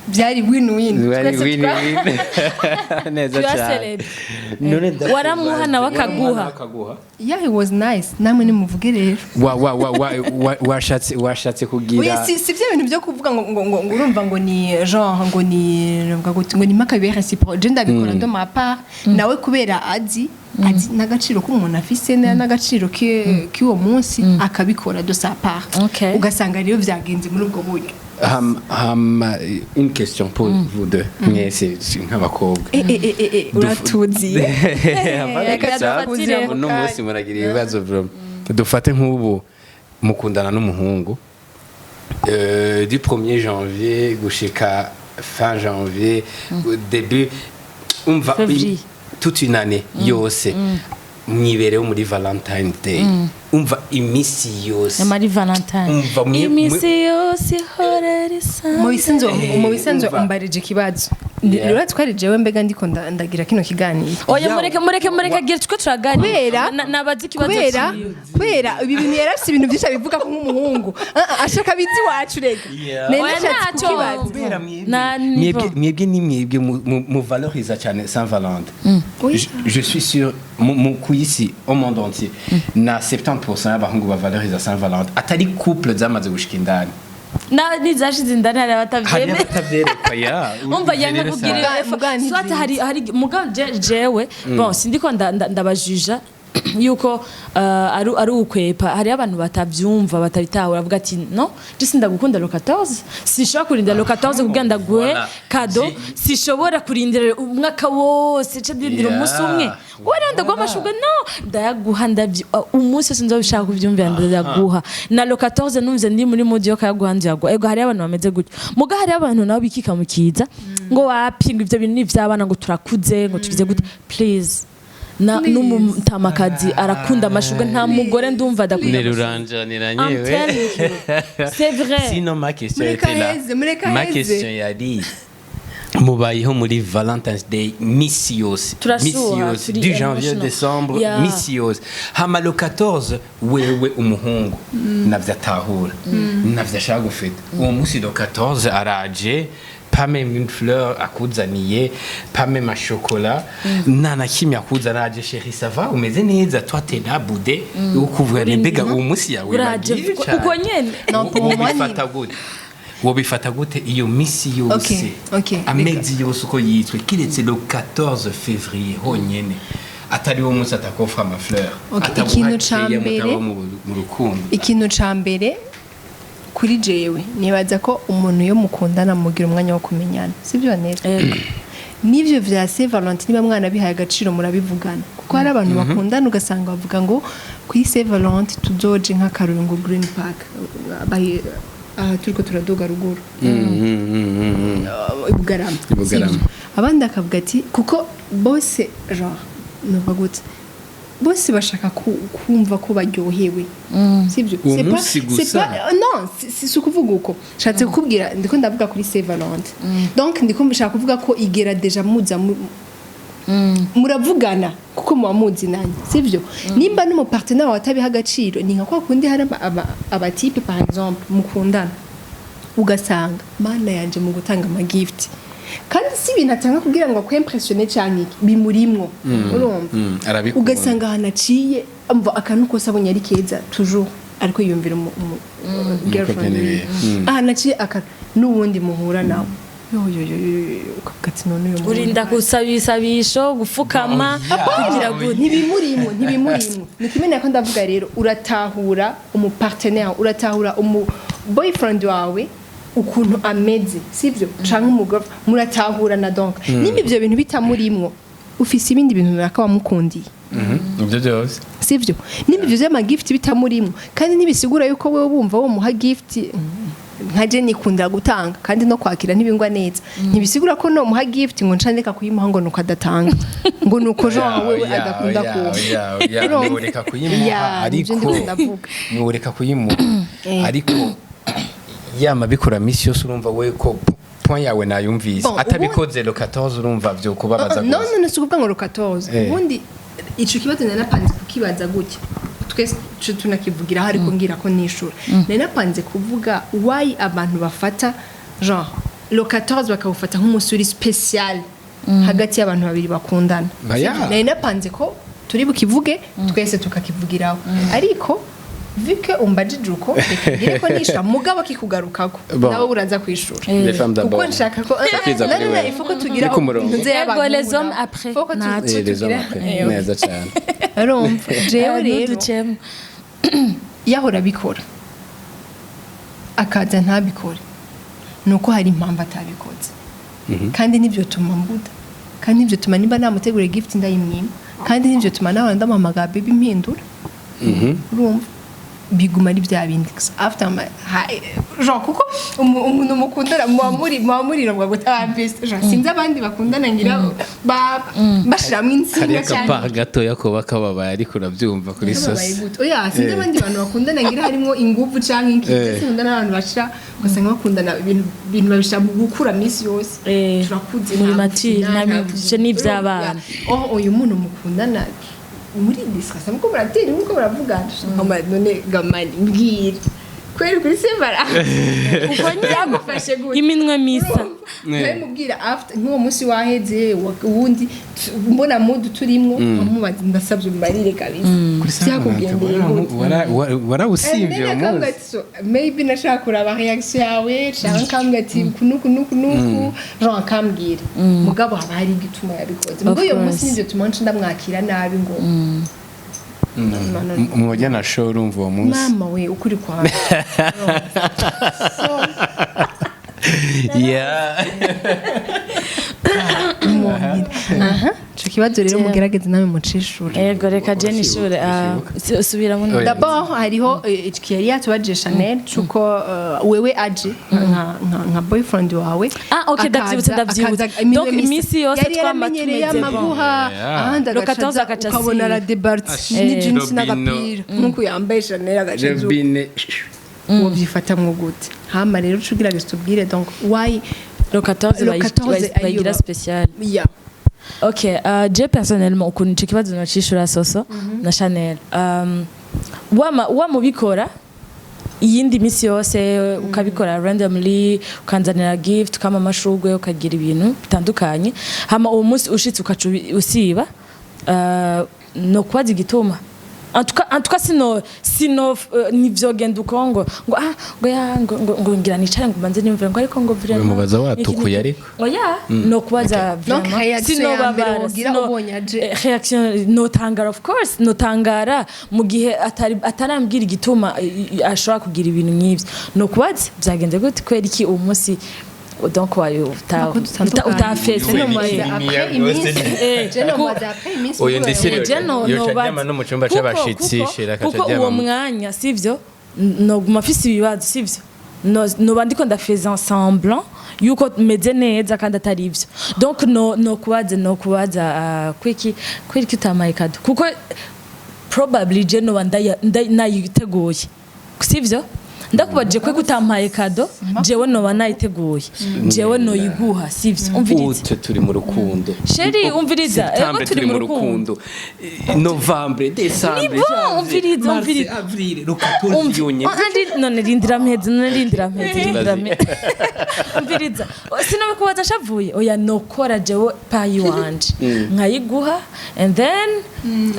Byari win win. Wari Twese win win neza Tuya cyane. celebre. None ndakubaza, Waramuha nawe akaguha. waramuha akaguha. Yeah, it was nice. Namwe nimuvuge rero. Wa wa wa wa wa- washatse kugira Oya, si bya bintu byo kuvuga ngo urumva ngo ni genre ngo ni ngo gute, ngo ni mpaka bibe réciproque. Je ndabikora de ma part, nawe kubera azi n'agaciro k'umuntu afise n'agaciro k'uwo munsi, akabikora de sa part. Ugasanga rero byagenze muri ubwo buryo. Une question pour vous deux mwese nk'abakobwa. Eh eh eh eh eh, uratuzi. Reka dufatire. Uno munsi muragira ibibazo bro. Dufate nk'ubu mukundana n'umuhungu, du 1er janvier gushika fin janvier, début, umva, Février. toute une année yose mwibereho muri Valentine Day, umva, iminsi yose. Marie Valentine. Umva, Iminsi yose ihorera isa. Mu bisanzwe Umva. umbarije ikibazo. Rero twari jewe mbega ndiko ndagira kino kiganiro. Oya, mureke, mureke, mureke agira twe turaganira. Kubera Nabaza ikibazo kubera ciwe. Kubera ibi bintu yari afise ibintu byinshi abivuga ko nk'umuhungu. Ah, ah, ashaka abizi iwacu rega. Nari Oya, nashatse ntacyo. kukibaza. Kubera mwebwe Na mwebwe mwebwe ni mwebwe mu valorisa cyane Saint Valentin. Oui. Je suis sûr mu ku isi, au monde entier, na 70% y'abahungu bavalorisa Saint Valentin atari couple zamaze gushika indani. Na nizashize indani hari Hari abatavyemera. abatavyerekwa ya. Umva, yanga kugirira Muga effort. Soit hari muga jewe bon, sindiko ndabajuja yuko ari ukwepa. Hari abantu batavyumva, batabitahura, bavuga ati: "No, je sindagukunda le 14, sinshobora kurindira le 14 kugira ndaguhe Voilà. cadeau, sinshobora kurindira umwaka wose, ce ndindira umunsi umwe wari ndaguha amashurwe, no ndayaguha ndavyi umunsi wose nzobishaka kuvyumvira ndayaguha na le 14, numvise ndi muri mood yo kayaguha nzayaguha." Ego, hari abantu bameze gutyo. Muga hari abantu nabo bikika mukiza ngo wapi, ngo ivyo bintu ni ivy'abana, ngo turakuze, ngo tugize gute. Please, na n'umutamakazi arakunda amashurwe, nta mugore ndumva adakunda amashurwe. Neruranjaniranye. I'm telling you. C'est vrai. Sinon ma question Mureka était là. heze, mureka Ma heze. question yari mubayeho muri Valentine's Day misi yose. Turashuha, Misi yose turi du janvier, emotional. décembre, misi yose. Hama le 14, wewe umuhungu navyo atahura, navyo ashaka gufeta uwo munsi le 14, araje, pas même une fleur akuzaniye, pas même un chocolat, nta na kimwe akuzana. Aje: "Chéri, ça va, umeze neza?" Toi t'es là boudé, ukuvuga ni mbega uwo munsi yawe Uraje bagiye cane. uko nyene. Non, pour moi, Wobifata gute, wobifata gute iyo misi yose, Ok, amezi yose uko yitwe, kiretse le 14 février honyene atari wo munsi atakofra ama fleur, Ok, ataguha ikintu ca keya, mbere- mutaba mu rukundo? Ikintu ca mbere kuri jewe, nibaza ko umuntu iyo mukundana mugira umwanya wo kumenyana, sibyo neza? Ego. N'ivyo vya Saint Valentin, niba mwana bihaye agaciro murabivugana, kuko hari abantu bakundana ugasanga bavuga ngo kuri Saint Valentin tuzoje nk'akarorero ngo Green Park, aha turiko turaduga ruguru i Bugarama. I Bugarama. Sivyo? Abandi akavuga ati kuko bose genre nuvuga gute, bose bashaka kumva ko baryohewe, sibyo? Uwo C'est pas- munsi c'est gusa? Non, si ukuvuga uko nshatse kukubwira. Ndiko ndavuga kuri Saint Valentin, donc ndiko nshaka kuvuga ko igera déjà muza muravugana kuko muba muzinanye, sivyo? Nimba n'umupartenaire wawe atabiha agaciro, ni nka kwa kundi hari abatype par exemple mukundana, ugasanga mana yanje mu gutanga amagift, kandi si ibintu atanga kugira ngo akwimpressionne canke iki, bimurimwo, urumva? Arabikunda. Ugasanga ahantu aciye, umva, akantu kose abonye ari keza, toujours ariko yiyumvira umu girlfriend Umukopine wiwe. wiwe. Ahantu aciye akantu n'uwundi muhura nawe, yo yo yo yo yo, ukavuga ati: "None uyu muntu." Urinda gusaba ibisabisho, gufukama, kugira gute. Ntibimurimo, ntibimurimo. Ni kimwe nako ndavuga rero, uratahura umupartenaire, uratahura umu boyfriend wawe ukuntu ameze, sivyo? Canke umugore muratahurana. Donc nimba ivyo bintu bitamurimwo, ufise ibindi bintu runaka wamukundiye. Ibyo byose. Sivyo? Nimba ivyo vy'amagift bitamurimwo, kandi ntibisigura yuko wewe wumva wo muha gift, nka je nikundira gutanga kandi no kwakira ntibingwa neza, ntibisigura ko no muha gift ngo nca ndeka kuyimuha ngo nuko adatanga, ngo nuko genre wewe adakunda kuba. Urumva? Ntiworeka kuyimuha. Ya, ariko nivyo ndiko ndavuga. Ntiworeka kuyimuha, ariko yama bikora misi yose, urumva we ko point yawe nayumvise. Bon, atabikoze le 14, urumva vyo kubabaza No. gose. No, si ukuvuga ngo le 14. Ubundi ico kibazo nari napanze kukibaza gutya, twese tunakivugira aho, ariko ngira ko nishura nari napanze kuvuga why abantu bafata genre Le 14 bakawufata nk'umunsi uri spécial hagati y'abantu babiri bakundana. Baya. Nari napanze ko turi bukivuge twese, tukakivugiraho, ariko vu que umbajije uko, reka ngire ko nishura, mugabo kikugarukako Bon. nawe uraza kwishura. Les femmes d'abord. Kuko nshaka ko Kiza kuri non, wewe. il faut ko tugira Ni ku murongo. ntuze y'abahungu Ego, les hommes nabo. après. Faut ko Natwe. Les hommes après. Neza cyane. Urumva, jewe rero Ntuducemo. yahora abikora, akaza ntabikore, ni uko hari impamvu atabikoze. Kandi nibyo tuma mbuda, kandi nibyo tuma nimba namuteguriye gift ndayimwima, kandi nibyo tuma nawe ndamuhamagara baby mpindura. Urumva, biguma ari bya bindi gusa after my genre, kuko umuntu mukundana muba muri ngo ah best, genre sinzi abandi bakundana ngira bashiramwo insinga Hariyo cyane. akapa gatoya kuba kababaye, ariko urabyumva kuri Kababaye sosi. gute? Oya, sinzi abandi bantu bakundana ngira harimo inguvu canke iki. Sinkunda n'abantu bashira, ugasanga bakundana ibintu babishira mu gukura minsi yose. Turakuze, Muri nta mature, gukina, nta nta ivyo ni ivy'abana. Oh, uyu muntu mukundana muri discussion muko muratera, muko muravugana. Nkama, none gamani mbwira kweri kuri sevara Uko nyene. byagufashe gute? Iminwe misa. Mubwira after nk'uwo munsi waheze, uwundi mbona mood turimwo, nkamubaza: "Ndasabye umbarire kabisa, byakugendeye gute?" Warawusimvye uwo Akambwira munsi. ati: "So, maybe nashaka kuraba reaction yawe," canke akambwira ati: "Uku nuku nuku nuku," genre akambwira. Mugabo haba hari igituma yabikoze. Mugabo uyo munsi Course. nivyo tuma nca ndamwakira nabi ngo no, no, no. Mwojya na show, urumva uwo munsi. Mama we, ukuri kwawe. So, mwongere. Aha, ico kibazo rero mugerageze nawe mucishura. Ego, reka je nishure. Urashibuka. Subiramo. Oya. D'abord hariho iki yari yatubajije Chanel cuko wewe aje nka boyfriend wawe, Ah, ok, ndavyibutse, ndavyibutse. akaza iminwe Donc, misa. iminsi yose Yari twama yaramenyereye tumeze bon. amaguha, ahandi Le 14 agaca agaca ukabona asiba. aradebarti n'ijinsi Robino. n'agapira nk'uko yambaye Chanel, agaca azuka. Robine. Wovyifatamwo gute? Hama rero uca ugerageza tubwire donc why Le 14 Le 14 bayigira ayo spécial. Yeah. Ok, je personnellement, ukuntu ico kibazo nocishura, Soso na Chanel, wama wamubikora iyindi misi yose, ukabikora randomly, ukanzanira gift, ukama amashurwe, ukagira ibintu bitandukanye, hama uwo munsi ushitse ukaca usiba, no kubaza igituma. En tout cas sino nivyogenda uko ngo ah ngo ya ngo ngira nicare ngo mbanze nimvure ngo ariko ngo vraiment Ubimubaza watukuye ariko? Oya, no kubaza. Donc, Vraiment, réaction ya mbere sinobabara, wogira ubonye aje? Réaction notangara, of course notangara mu gihe atari atarambwira igituma ashobora kugira ibintu nk'ivyo. No kubaza byagenze gute, kwera iki uwo munsi donc wayo Ko dutandukanye. utafese. Je nomubaza après iminsi. Je nomubaza après iminsi. Oya, mukuru ndetse yawe. Je no Yoca nobaza. aryama no mu cumba c'abashitsi, shira akaca kuko aryama uwo mwanya sivyo noguma mfise ibibazo, sivyo noba ndiko ndafeza semblant yuko meze neza kandi atari ivyo. Donc no kubaza kwiki utamaye cadeau, kuko probably je noba nayiteguye, sivyo? Ndakubajije kwe kutampaye cadeau, jewe noba nayiteguye, jewe noyiguha, sivyo? Umviriza. Ute turi mu rukundo. Chéri, umviriza. Septembre Ego, turi mu rukundo, novembre, décembre, Ni bon, janvier, umviriza, mars, umviriza. avril, le 14 yonyene. None rindira mpeze, none rindira mpeze, rindira mpeze. Umviriza, sinabikubaza ashavuye. Oya, nokora jewe payi wanje nkayiguha and then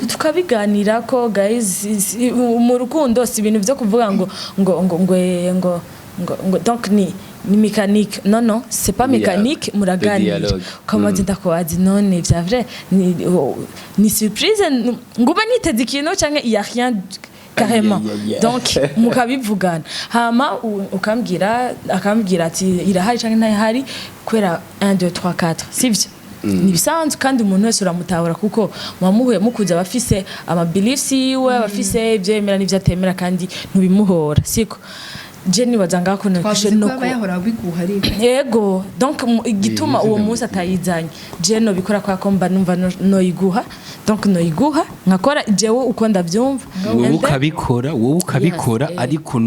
tukabiganirako. Guys, mu rukundo si ibintu byo kuvuga ngo donc ni mécanique. Non, non, c'est pas mécanique. Le Muraganira, dialogue. ukamubaza: "Ndakubaza none vya vrai, ni surprise nguba niteze ikintu canke il y a rien carrément?" Donc mukabivugana, hama ukambwira, akambwira ati irahari canke ntayihari kubera 1 2 3 4, sivyo? Ni ibisanzwe kandi umuntu wese uramutahura, kuko muba muhuye mukuze, aba afise ama beliefs yiwe, aba afise ibyo yemera n'ibyo atemera, kandi ntubimuhora, siko? Je nibaza ngako Twavuze no ko aba yahora abiguha ariko. Yego, donc igituma uwo munsi atayizanye, je nobikora kwa ko mba numva noyiguha, donc noyiguha nkakora jewe uko ndavyumva. Wowe And then- ukabikora, wowe ukabikora. Yes, eh. Ariko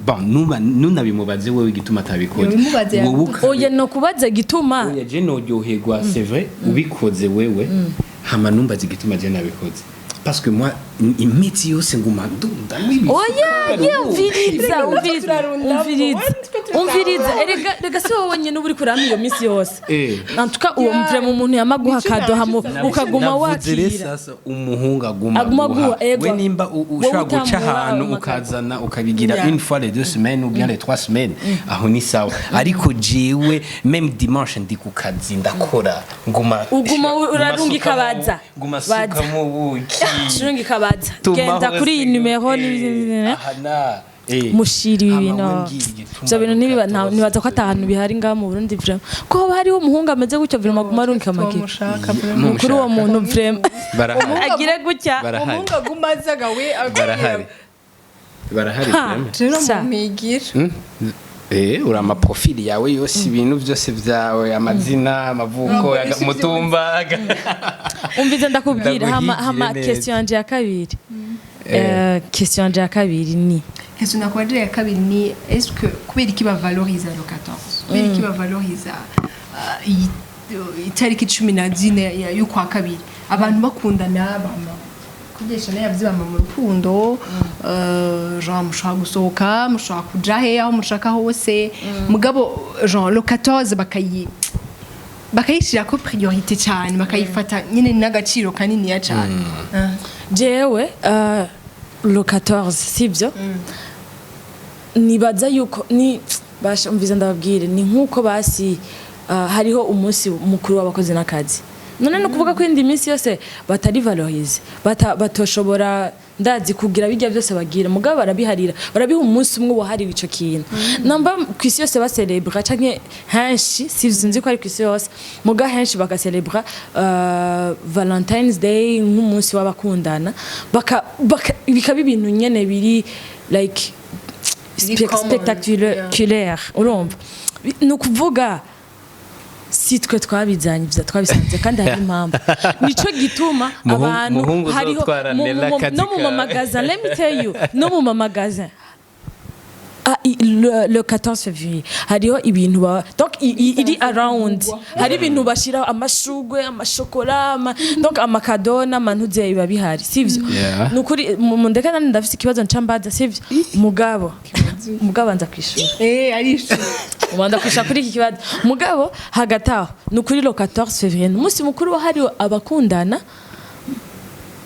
bon, nunabimubaze wowe igituma atabikoze. Yobimubaze. Wowe Oya, no kubaza igituma. Oya, je noryoherwa, c'est vrai, ubikoze wewe, hama numbaze igituma je nabikoze, parce que moi Imitsi yose nguma ndundamo ibisukari. Oya ye, umviriza, umviriza. Turarundamo. Umviriza. Twe turarundamo. Umviriza, erega rega si wowe wenyine uba uri kurampa iyo minsi yose. En tout cas, uwo Yeah. vraiment umuntu yamaguha Nico cadeau hamu navuze. ukaguma Navuze rero wakira. sasa umuhungu aguma Aguma aguha. aguha, ego. We nimba Wowe ushobora guca utamuha ahantu amakado. ukazana ukabigira Yeah. une fois les 2 semaines ou bien les 3 semaines, aho ni sawa. Ariko jewe même dimanche ndi ku kazi, ndakora, nguma Uguma urarungika baza. Nguma Baza. sukamo ubuki. Shirungi kabaza. Tuma Genda hose kuri iyi nimero aha na mushira Hama ibintu. we mbwira igituma Ivyo bintu ntibiba 14. Nibaza ko ata hantu bihari ngaha mu Burundi vraiment, ko hoba hariho umuhungu ameze gutyo vraiment, aguma arungika amagira Twamushaka vraiment. kuri uwo muntu vraiment. Barahari. Agire gutya. Barahari. Umuhungu aguma azaga we. Barahari, barahari Ha. vraiment. Rero Sa. mumigira. Uri amaprofili yawe yose, ibintu byose byawe, amazina, amavuko, Urakoresha umutumba. Umvize, ndakubwira hama Ndaguhigire hama neza. Question yanje ya kabiri, question yanje ya kabiri ni Question nakubajije ya kabiri ni: est-ce que kubera iki bavaloriza le 14, kubera iki bavaloriza iyi itariki 14 y'ukwa kabiri, abantu bakundana, bama kugesha nayo yavuze, bama mu rukundo, genre mushobora gusohoka, mushobora kuja he aho mushaka hose, mugabo genre le 14 bakayishira ko priorité cyane, bakayifata nyine n'agaciro kaniniya cyane? Ah. Jewe le 14, sivyo, nibaza yuko ni basha, umviza ndababwire, ni nkuko basi hariho umunsi mukuru w'abakozi n'akazi. None ni ukuvuga ko indi minsi yose batari valorisé, batoshobora ndazi kugira bijya byose bagira, mugabo barabiharira, barabiha umunsi umwe wahariwe ico kintu. Namba ku isi yose bacelebra, canke henshi, si sinzi ko ari ku isi yose, muga henshi bagacelebra Valentine's Day nk'umunsi w'abakundana, bikaba ibintu nyene biri like Biri common, spectaculaire. Urumva, ni ukuvuga si twe twabizanye, ibyo twabisanze, kandi hari impamvu nico gituma abantu Muhungu hariho uzotwara Nella akazi no mu kawe. mamagaza, let me tell you, no mu mamagaza, le 14 février hariho ibintu donc iri around, hari ibintu bashiraho amashugwe, amashokora, donc amakado n'amantuze biba bihari, sivyo? Yeah. Nukuri mundeka nani, ndafise ikibazo nca mbaza, sivyo? Mugabo anza kwishura. Arishura. Ubanza kwisha kuri iki kibazo. Mugabo hagati aho, ni ukuri, le 14 février ni umunsi mukuru wahariwe abakundana,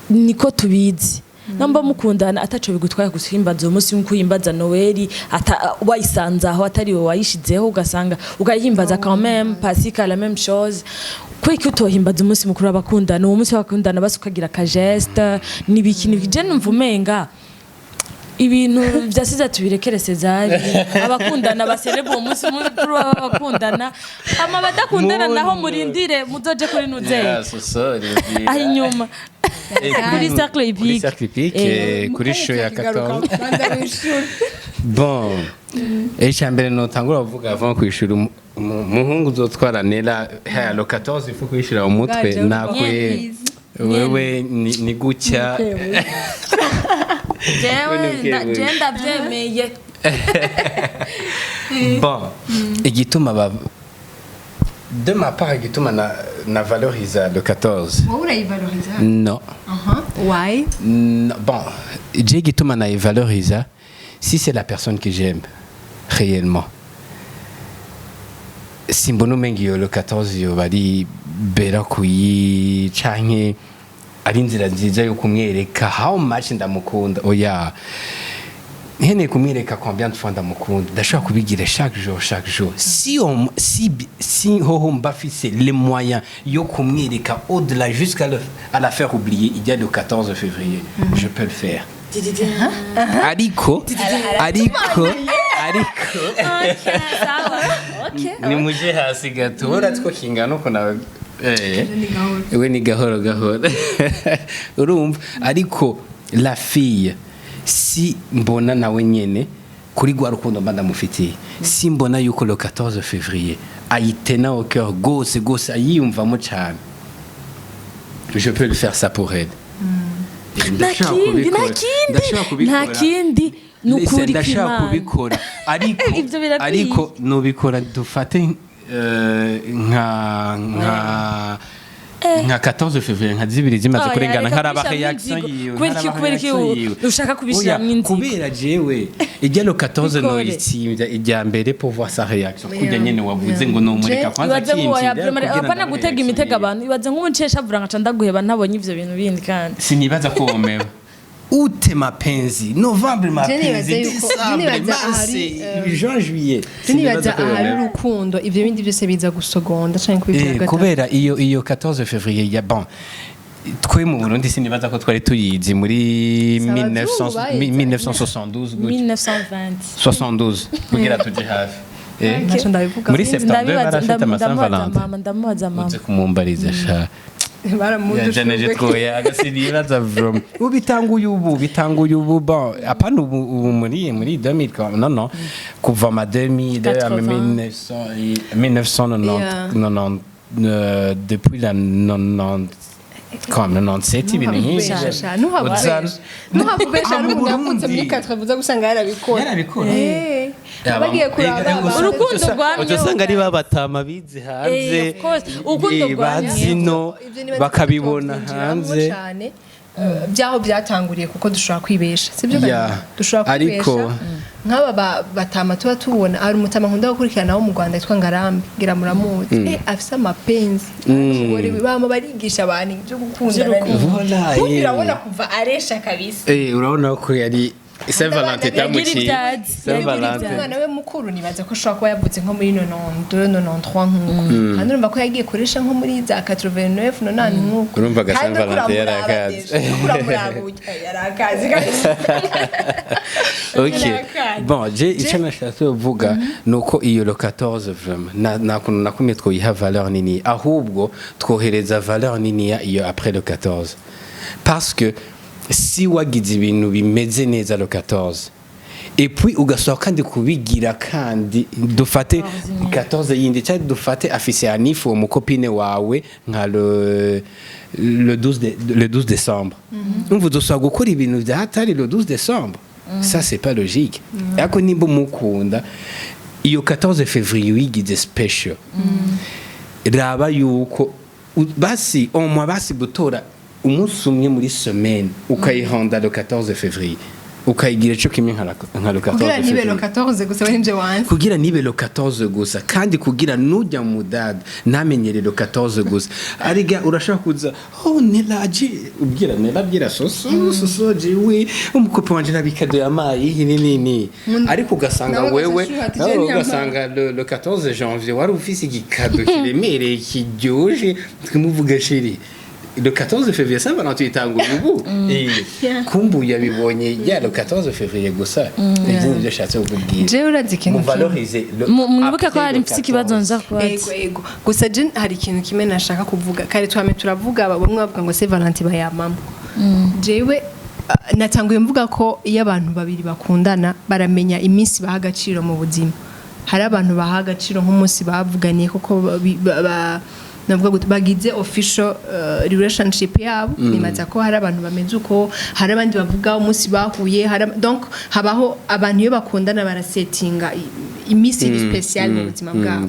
niko tubizi. Namba mukundana, ataco bigutwaye guhimbaza uwo munsi nkuko uhimbaza Noël, ata wayisanze aho atari wowe wayishizeho, ugasanga ukayihimbaza quand même, pasika la même chose. Kwiki utohimbaza umunsi mukuru w'abakundana, uwo munsi w'abakundana, basi ukagira ka geste n'ibiki n'ibiki? Je numva umenga ibintu vyasize tubirekere Cezari, abakundana baserebwa uwo munsi mukuru w'abakundana, hama abadakundana naho murindire muzoje kuri nuzeye aho inyuma kuri Cercle Kuri Hippique. Cercle Hippique, kuri show ya 14. Banza wishura. Bon, icya mbere notangura kuvuga avant kwishura, umuhungu uzotwara Nera ha le 14, il faut kwishura umutwe Bwaje nakwe wewe ni gutya. Jewe Wewe ni je ndavyemeye. Bon, igituma ba de ma part, igituma na valorisa le 14. Wowe urayivaloriza? Non. Aha, why? Non, bon, je igituma na valorisa, si c'est la personne que j'aime réellement, simbona umenga iyo le 14 yoba ari bera kuyi canke ari inzira nziza yo kumwereka how much ndamukunda. Oya, nkeneye kumwereka combien de fois ndamukunda, ndashobora kubigira chaque jour, chaque jour, si on, si si hoho mba mfise les moyens yo kumwereka au-delà jusqu'à à la faire oublier il y a le 14 février, je peux le faire. Ariko ni muje hasi gato, uratwo ko kingana uko nawe, we ni gahoro gahoro, urumva. Ariko la fille, si mbona nawe nyene kuri rwa rukundo mba ndamufitiye, si mbona yuko le 14 février ayitena au cœur gose gose, ayiyumvamo cyane, je peux le faire ça pour elle. Nta kindi, nta kindi, nta kindi, ni ukuri Ndashaka kw'Imana. kubikora, ariko Ibyo birakwiye. ariko nubikora dufate nka Nka 14 février, nka zibiri zimaze Oya, kurengana, reka nkaraba kubishiramwo réaction inzigo. yiwe. Kubera iki- Nkaraba kubera iki réaction yiwe. ushaka kubishiramwo Oya, inzigo? Kubera jewe ijya le 14 Bikore. noyitsinda ijya mbere pour voir sa réaction, kurya nyene wavuze ngo nomureka kwanza Ibaze nk'uwo akinjira kugira apana ndabe gutega réaction imitego yiwe. abantu. Ibaze nk'ubu nceshavura nkaca ndaguheba ntabonye ivyo bintu bindi kandi. Sinibaza ko womewe ute mapenzi novembre, mapenzi nibaza yuko- je décembre, nibaza mars, ahari, juin, juillet. Je nibaza Sinibaza ko ahari yomewe. urukundo, ivyo bindi byose biza gusogonda canke kubigira gatatu. Kubera iyo 14 février ya, bon, twe mu Burundi sinibaza ko twari tuyizi muri Si abazungu 1900 bayizi. 1972 gutyo. 1920. 72 kugira tuje hafi. Ntaco ndabivuga. Muri 72 Ndabibaza- barafite ama Saint ndamubaza Valentin. mama, ndamubaza mama. Uze kumumbariza sha. Baramudushurwe. Yajaneje twoyaga, sinibaza vraiment ubu bitanguye ubu, bon, apana ubu, ubu muri 2000, non, kuva ma 2000 à 80. 1900 1990, depuis la 90 comme 97, ibintu nk'ivyo. Ntuhavubesha, Ah, mu n'umuntu yavutse muri Burundi. 80 uza gusanga yarabikora. Yarabikora. Abagiye kuraba Urukundo rwamyeho. Uca usanga ari babatama bize hanze. Of course. Urukundo rwamyeho. Bazino Ivyo nibaza ko bakabibona tutovyinjiramwo hanze. cane, byaho byatanguriye, kuko dushobora kwibesha, sibyo? Yeah. Dushobora Ariko- kwibesha. Nk'aba batama tuba tubona, hari umutama nkunda gukurikirana wo mu Rwanda yitwa Ngarambe, ngira muramuzi, afise amapenzi n'umugore we, bama barigisha abantu ibyo gukundana. Voilà, Burya urabona kuva aresha kabisa. Urabona ko yari Saint Valentin Yagira itamuciye. ivyatsi. Saint Yagira Valentin. Umwana we mukuru nibaza ko ashobora kuba yavutse nko muri 92, 93 nk'uko, kandi urumva ko yagiye kuresha nko muri za 89, 90 nk'uko. Urumva ga Kandi Saint Valentin uriko yarakaze. uramuraba déjà, uriko uramuraba uyu, yarakaze kabisa. Ok. Yarakaze. Bon, je icyo nashatse kuvuga ni uko iyo le 14 vraiment na kuntu nakumye twoyiha valeur nini, ahubwo twohereza valeur nini ya iyo après le 14, parce que si wagize ibintu bimeze neza le 14 et puis ugasaba kandi kubigira, kandi dufate 14 yindi, cyangwa dufate afise anniv uwo mukopine wawe nka le 12 décembre, umva udusaba gukora ibintu bya hatari le 12 décembre, ça c'est pas logique. Ariko nimba umukunda, iyo 14 février wigize special, raba yuko basi au moins basi gutora umunsi umwe muri semaine ukayihonda le 14 février, ukayigira ico kimwe nka le 14 Kugira nibe le février. 14 gusa, we nivyo wanze. Kugira nibe le 14 gusa, kandi kugira nujya mu dada ntamenyere le 14 gusa. Ariga urashaka kuza, oh Nela je ubwira Nela, bwira soso, soso jewe umukope wanje nabikado yamaye iyi ni ni, ariko ugasanga Nawe wewe ugasanga ati, nawe je ntiyamaye. ugasanga le 14 janvier wari ufise igikado kiremereye kiryoshe, twimuvuga chéri, le 14 février Saint Valentin itanguye ubu. Kumbu yabibonye ya le 14 février gusa. Ibyo nibyo ashatse kukubwira. Jewe urazi ikintu kimwe. Muvalorize le Mwibuke ko après hari le mfise ikibazo 14. nza kubaza. Ego, gusa je hari ikintu kimwe nashaka kuvuga. Kare twame turavuga, bamwe bavuga ngo Saint Valentin bayamamo. Jewe natanguye mvuga ko iyo abantu babiri bakundana baramenya iminsi baha agaciro mu buzima. Hari abantu baha agaciro nk'umunsi bavuganiye kuko navuga gute, bagize official relationship yabo. Nibaza ko hari abantu bameze uko, hari abandi bavuga umunsi bahuye, hari donc habaho abantu iyo bakundana barasetinga iminsi iri special mu buzima bwabo.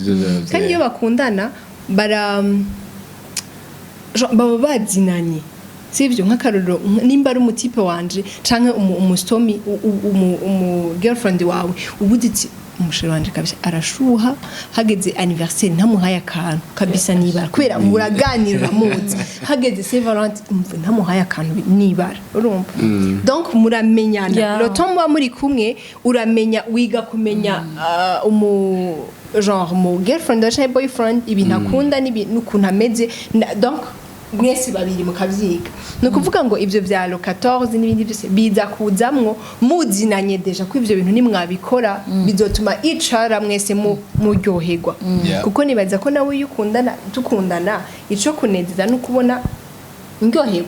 Kandi iyo bakundana bara genre, baba bazinanye, sivyo? Nk'akarorero, nimba ari umutipe wanje canke umustomi umu girlfriend wawe, ubuze iti umusheri wanje kabisa arashuha, hageze anniversaire ntamuhaye akantu kabisa nibara, kubera muraganira, uramuzi. Hageze Saint Valentin, umva ntamuhaye akantu nibara, urumva? Donc muramenyana. Le temps muba muri kumwe uramenya, wiga kumenya umu genre mu girlfriend wawe canke boyfriend, ibintu akunda n'ukuntu ameze. Donc mwese babiri mukavyiga. Ni ukuvuga ngo ivyo vya le 14 n'ibindi byose biza kuzamwo muzinanye déjà, ko ivyo bintu nimwabikora bizotuma icara mwese muryoherwa. Kuko nibaza ko nawe iyo ukundana, tukundana, ico kunezeza no kubona ndyohewe.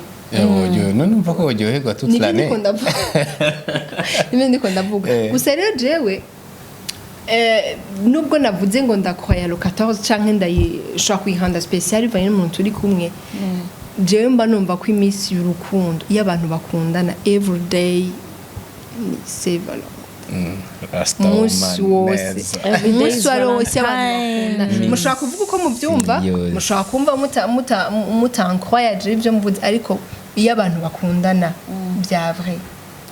None umva ko uryoherwa toute Nibyo l'année. ndiko ndavuga, nibyo ndiko ndavuga. Gusa rero jewe nubwo navuze ngo ndakwaya le 14 canke ndayishobora kuyihanda special bivanye n'umuntu turi kumwe, jewe mba numva ko iminsi y'urukundo iyo abantu bakundana everyday ni Saint Valentin. Umunsi wose, umunsi wari wose abantu bakundana, mushobora kuvuga uko mubyumva, Yose. mushobora kumva mutankwayaje ibyo mvuze, ariko iyo abantu bakundana bya vrai,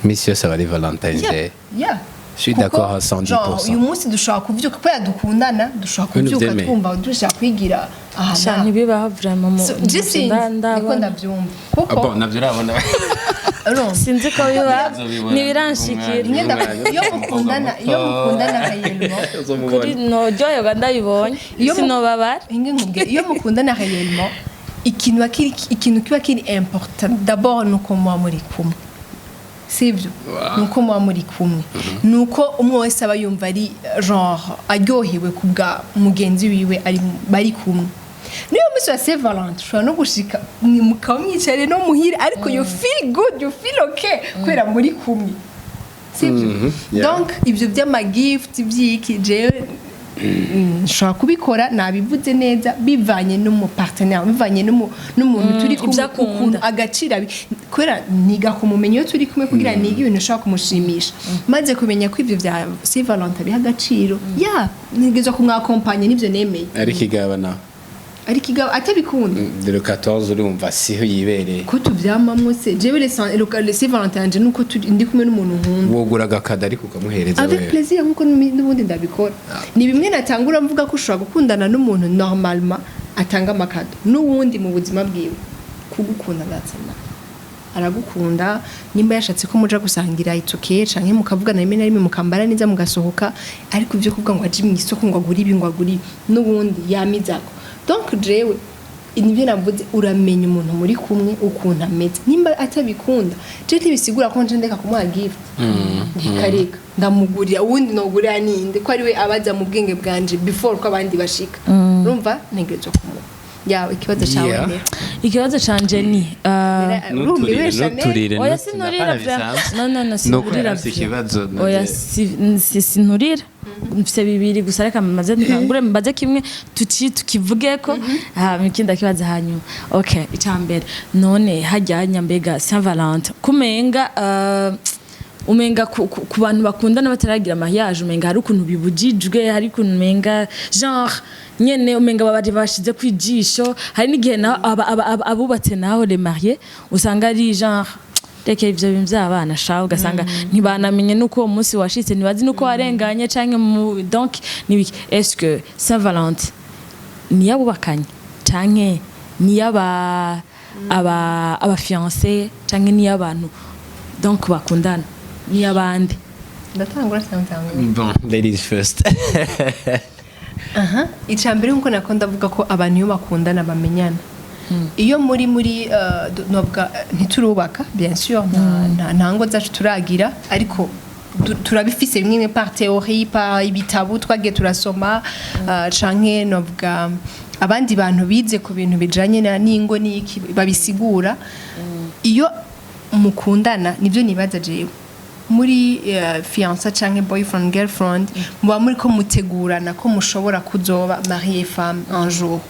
Misi yose aba ari Valentine's Day. Yeah. Je suis Kuko, d'accord à 110%. genre, uyu munsi dushobora kuvyuka kubera dukundana, dushobora Ibintu kuvyuka vyemeye. twumva dushaka kwigira aha Sha, n'aha. ntibibaho vraiment mu So, je sinzi, niko ndabona. ndabyumva kuko Ah bon, navyo urabona. urumva, Sinzi ko biba, ntibiranshikira. Iyo mukundana réellement, Kuri noryoherwa ndabibonye, sinobabara. Inge nkubwire, iyo mukundana réellement, ikintu kiba kiri important d'abord nuko muba muri kumwe, sibyo? Nuko muba muri kumwe, nuko umwe wese aba yumva ari genre aryohewe ku bwa mugenzi wiwe ari bari kumwe. Niyo munsi wa Saint Valentin ushobora no gushika mukaba mwicare no muhira, ariko you feel good, you feel okay kubera muri kumwe, sibyo? Yeah. Donc ibyo by'amagift by'iki, jewe nshobora kubikora, nabivuze neza, bivanye n'umupartenaire, bivanye n'umuntu turi kumwe, Ibyo akunda. ukuntu agaciro kubera niga kumumenya iyo turi kumwe kugira nige ibintu ushobora kumushimisha. Maze kumenya ko ibyo bya Saint Valentin biha agaciro, ya nigezwa kumwakompanya n'ibyo nemeye. Ariko igaba nawe? Ariko igaba atabikunda. Le 14 urumva siho yibereye. Ko tuvyamamwo se? Jewe le Saint Valentin yanje nuko ndi kumwe n'umuntu nkunda. Wogura agakada ariko ukamuhereza Avec wewe? plaisir, nkuko n'ubundi ndabikora. Ni bimwe natangura mvuga ko ushobora gukundana n'umuntu normalement atanga amakado, n'uwundi mu buzima bwiwe kugukunda, that's enough. Aragukunda, nimba yashatse ko muja gusangira, it's okay, canke mukavugana rimwe na rimwe, mukambara neza mugasohoka. Ariko ibyo kuvuga ngo aje mu isoko ngo agure ibi, ngo agure ibi, n'ubundi yamizako. Donc jewe nibyo navuze, uramenya umuntu muri kumwe ukuntu ameze. Nimba atabikunda, je ntibisigura ko nje ndeka kumuha gift. Reka, ndamugurira. Uwundi nogurira ninde ko ari we abaza mu bwenge bwanje before ko abandi bashika? Urumva ntegerezwa kumuha. Yawe, ikibazo cyawe? Yeah. Nera. Ikibazo canje ni Urumiwe, Chanel. Nturire. Oya, sinurira vraiment. No, no, no. Nuko Sinurira. yarafise ikibazo. Oya, sinturira. Mfise bibiri gusa. Reka maze ntangure mbaze kimwe tuci tukivugeko, hama ikindi akibaza hanyuma. Okay, icambere, none hajyanya mbega Saint Valentin kumenga umenga ku bantu bakundana bataragira mariage, umenga hari ukuntu bibujijwe, hari ukuntu umenga genre nyene umenga babari bashize kwijisho. Hari n'igihe naho abubatse naho, les mariés, usanga ari genre reka ivyo bintu vy'abana sha, ugasanga ntibanamenye nuko uwo munsi washitse, ntibazi nuko warenganye canke mu donc nibiki. Est-ce que Saint Valentin niyabubakanye canke niyaba aba fiancé canke niy'abantu donc bakundana, niy'abandi? Ndatangura cyangwa ntangura? Bon, ladies first. Aha, icya mbere, nkuko nako ndavuga ko abantu iyo bakundana bamenyana. Iyo muri novuga ntiturubaka, bien sûr, nta ngo zacu turagira, ariko turabifise bimwe bimwe par théorie, par ibitabo twagiye turasoma, canke novuga abandi bantu bize ku bintu bijanye n'ingo n'iki babisigura. Iyo mukundana, nibyo nibaza jewe, muri fiancé canke boyfriend, girlfriend, muba muri ko mutegurana ko mushobora kuzoba marié femme un jour.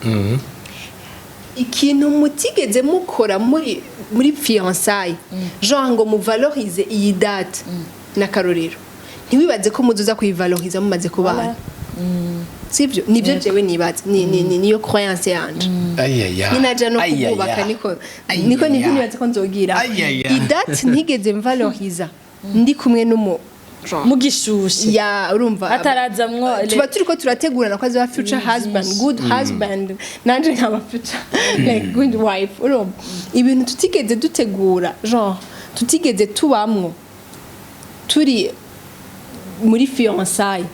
Ikintu mutigeze mukora muri fiançailles, genre ngo muvalorize iyi date n'akarorero, ntiwibaze ko muzoza kuyivaloriza mumaze kubana, sivyo? Nibyo jewe nibaza, niyo croyance yanje. Ayaya. Ninaja no kububaka, niko nibyo nibaza ko nzogira. Ayaya. Idate ntigeze mvaloriza ndi kumwe n'umu genre Mugishushe. Ya, urumva, Hatarazamwo tuba turiko turategurana ko azoba future husband, good husband, nanje nkaba future like good wife. Urumva ibintu tutigeze dutegura, genre tutigeze tubamwo turi muri fiançailles,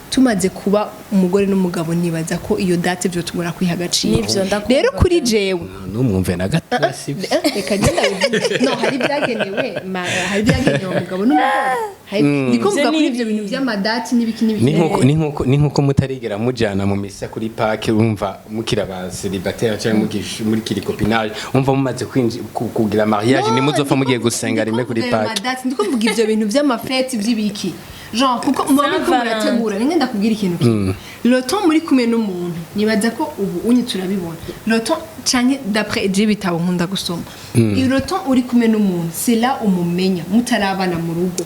tumaze kuba umugore n'umugabo, nibaza ko iyo date byo tugora kwiha agaciro. Nivyo, ndakumva. Rero kuri jewe, Numwumve na gato, sibyo? Reka ngenda bivuge. No, hari ibyagenewe hari ibyagenewe umugabo n'umugore. Ndiko mvuga kuri ibyo bintu by'amadati n'ibiki n'ibiki. Ni nkuko mutarigera mujana mu misa kuri park, urumva mukiri aba célibataire cyangwa muri kiri copinage, umva mumaze kugira mariage, No, nimuzopfa mugiye ndiko gusenga rimwe kuri mvuga ayo park. madati, ndiko mvuga ibyo bintu by'amafeti by'ibiki, genre kuko muba muriko Saint Valentin. murategura. Rimwe ndakubwira ikintu kimwe. Le temps muri kumwe n'umuntu, nibaza ko ubu unyi turabibona, le temps canke d'après je bitabo nkunda gusoma, le temps uri kumwe n'umuntu, c'est là umumenya mutarabana mu rugo.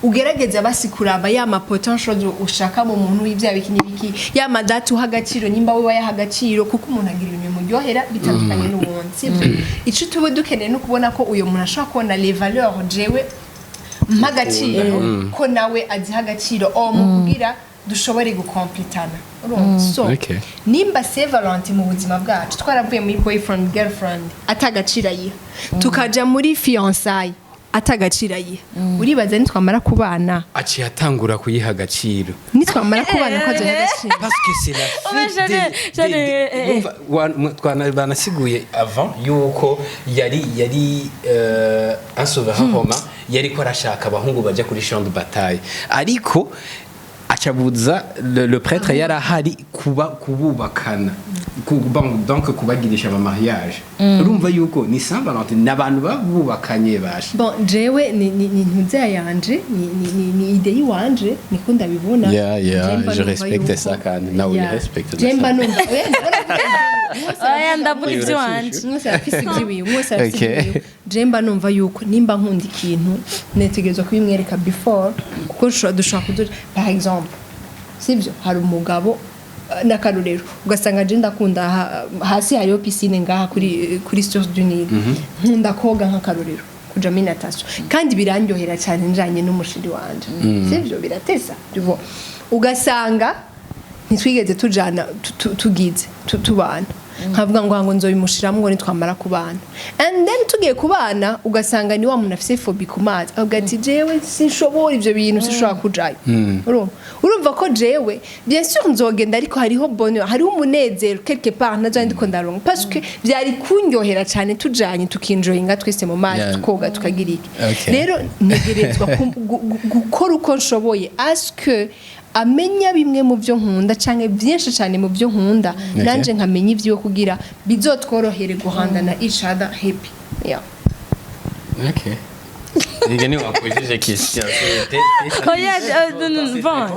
Ugerageza basi kuraba ya ma potential ushaka mu muntu w'ibya biki n'ibiki, ya ma date uha agaciro, nimba we wayaha agaciro, kuko umuntu agira ibintu bimuryohera bitandukanye n'uwundi, sibyo? Ico tuba dukeneye no kubona ko uyo muntu ashobora kubona les valeurs jewe mpa agaciro, ko nawe aziha agaciro, o mu kugira dushobore gukompletana, urumva? So nimba Saint Valentin mu buzima bwacu twaravuye muri boyfriend girlfriend atagaciro ayiha, tukaja muri fiançailles atagaciro ayiha, uribaza nitwamara kubana Aciye atangura kuyiha agaciro. Nitwamara kubana ko azoha agaciro? Parce que c'est la Ouais, fête urumva, banasiguye avant yuko yari un souverain romain yariko arashaka abahungu baja kuri champ de bataille, ariko acabuza le prêtre yari ahari kuba kububakana, bon, donc kubagirisha ama mariage. Urumva yuko ni Saint Valentin n'abantu babubakanye basha. Bon, jewe ni ntuzeya yanje, ni idée yiwanje, niko ndabibona. Yeah, Je mba je numva respecte ça kandi nawe respecte Je mba ça. numva, oya, ndabona ko Oya, ndavuga iby'iwanje. umwe wese arafise ibyiwiwe, umwe wese arafise ibyiwiwe. Je mba numva yuko nimba nkunda ikintu, netegerezwa kubimwereka before, kuko dushobora kuduja, par exemple, sibyo, hari umugabo, n'akarorero, ugasanga je ndakunda hasi hariho piscine ngaha kuri Source du Nil, nkunda koga, nk'akarorero kuja muri natation, kandi birandyohera cyane njanye n'umushiri wanje, sivyo, biratesa, tu vois. Ugasanga ntitwigeze tujana, tugize tubana, nkavuga ngo nzobimushiramo ngo nitwamara kubana, and then tugiye kubana ugasanga ni wa muntu afise phobie ku mazi, avuga ati: "Jewe sinshobora ivyo bintu, sinshobora kujayo." Urumva ko jewe bien sûr nzogenda, ariko hariho bonheur, hariho umunezero quelque part nazo ndiko ndaronka, parce que vyari kunyohera cyane tujanye tukinjoyinga twese mu mazi, tukoga, tukagira iki. Rero ntegerezwa gukora uko nshoboye aske amenya bimwe mu byo nkunda canke byinshi cyane mu byo nkunda, nanje nkamenya ivyo, kugira bizotworohere guhandana each other happy, yeah. Okay. Nige ni wakujije question. Oh yeah, non, non, bon,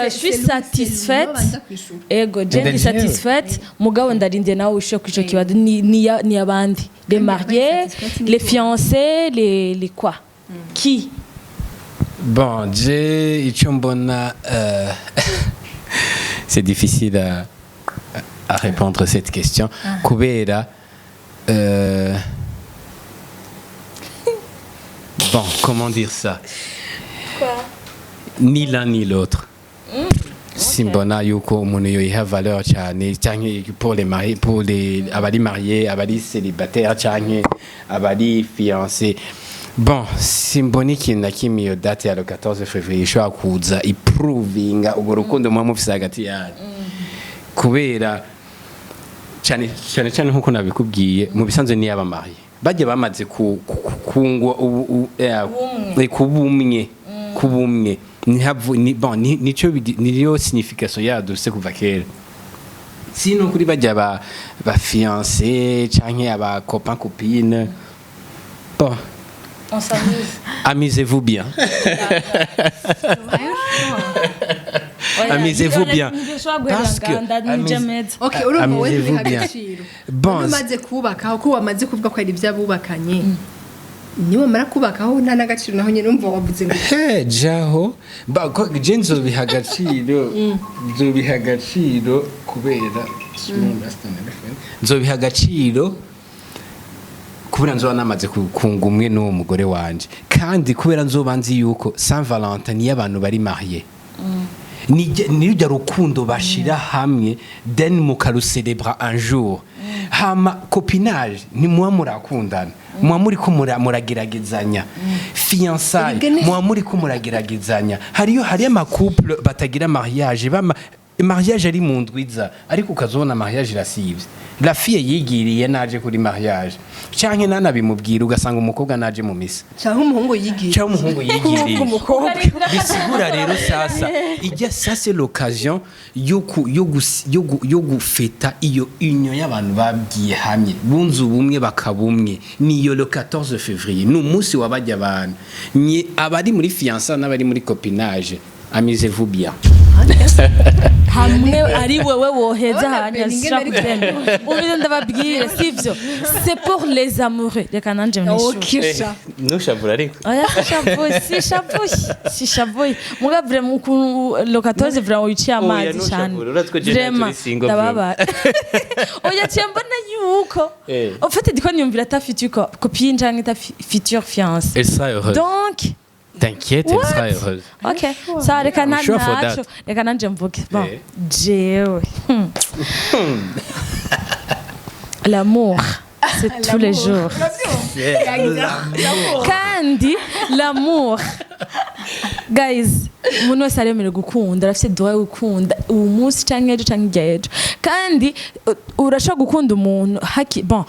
je suis satisfaite. Ego, je ndi satisfaite. Mugabo ndarindiye nawe ushe kwico kibazo ni abandi. Les mariés, les fiancés, les quoi? Qui? Bon, je icyo mbona, c'est difficile à répondre cette question kubera, bon, comment dire ça, ni l'un ni l'autre. Simbona yuko umuntu yoyiha valeur cyane, cyangwa pour les mariés, pour les abari mariés, abari célibataire cyangwa abari fiancés. Bon, simbona ikintu na kimwe iyo date ya le 14 février ishobora kuza iprovinga urwo rukundo muba mufise hagati yanyu, kubera cyane cyane cyane nkuko nabikubwiye, mu bisanzwe niyo aba mariés bajya bamaze kungwa kubumwe ni bon, nico niyo signification yaduse kuva kera. Sino kuri bajya ba fiancé canke aba copain copine, bon, On s'amuse. Amusez-vous bien. Amusez-vous bien. Parce que Okay, urumva wowe Amusez-vous ntubiha bien. agaciro. Bon, Iyo umaze kubaka, uko wamaze kuvuga ko ari iby'abubakanye, niwamara kubakaho nta n'agaciro naho nyine, urumva wavuze ngo He, jaho ba ko je nzobiha agaciro kubera nzobiha agaciro kubera nzoba namaze kunga umwe n'uwo mugore wanje, kandi kubera nzoba nzi yuko Saint Valentin niyo abantu bari mariés, ni rujya rukundo bashira hamwe, then mukarucelebra un jour. Hama copinage ntimuba murakundana, muba muri ko murageragezanya. Fiançailles muba muri ko murageragezanya. Hariyo ama couple batagira mariage, bama mariage ari mu ndwiza, ariko ukazobona mariage irasivye, la fille yigiriye naje kuri mariage, canke nanabimubwira, ugasanga umukobwa naje mu misa Cyangwa umuhungu yigiye. Cyangwa umuhungu yigiriye. Umukobwa. Bisigura rero sasa ijya ça c'est l'occasion yo gufeta iyo union y'abantu babwiye hamwe, bunze ubumwe bakabumwe. Niyo le 14 février, ni umunsi wabajya abantu nye abari muri fiançailles n'abari muri copinage. Amusez-vous bien. Hamwe ari wewe woheza Urabona hanya Beninge sishaka nari kubyemera. Umvise, ndababwire, sivyo? C'est pour les amoureux. Reka nanje mwishure. Okisha. Ntushavura ariko. Oya, sishavuye, sishavuye, sishavuye. Muga vraiment, ukuntu le 14 vraiment wiciye amazi Oya, cyane. ntushavure, uratwe je Vraiment, turi single. Ndababara. Oya, ciye mbona yuko en fait ndiko niyumvira ta future copine canke ta future fiancée. Elle sera heureuse. Donc T'inquiète, elle sera heureuse. Ok, ça, reka I'm sure for ntaco that. reka nanje mvuge. Bon, jewe, l'amour, c'est tous les jours. Kandi l'amour, guys, umuntu wese aremerewe gukunda, arafite droit yo gukunda uwo munsi canke ejo canke hirya y'ejo. Kandi urashobora gukunda umuntu haki, bon,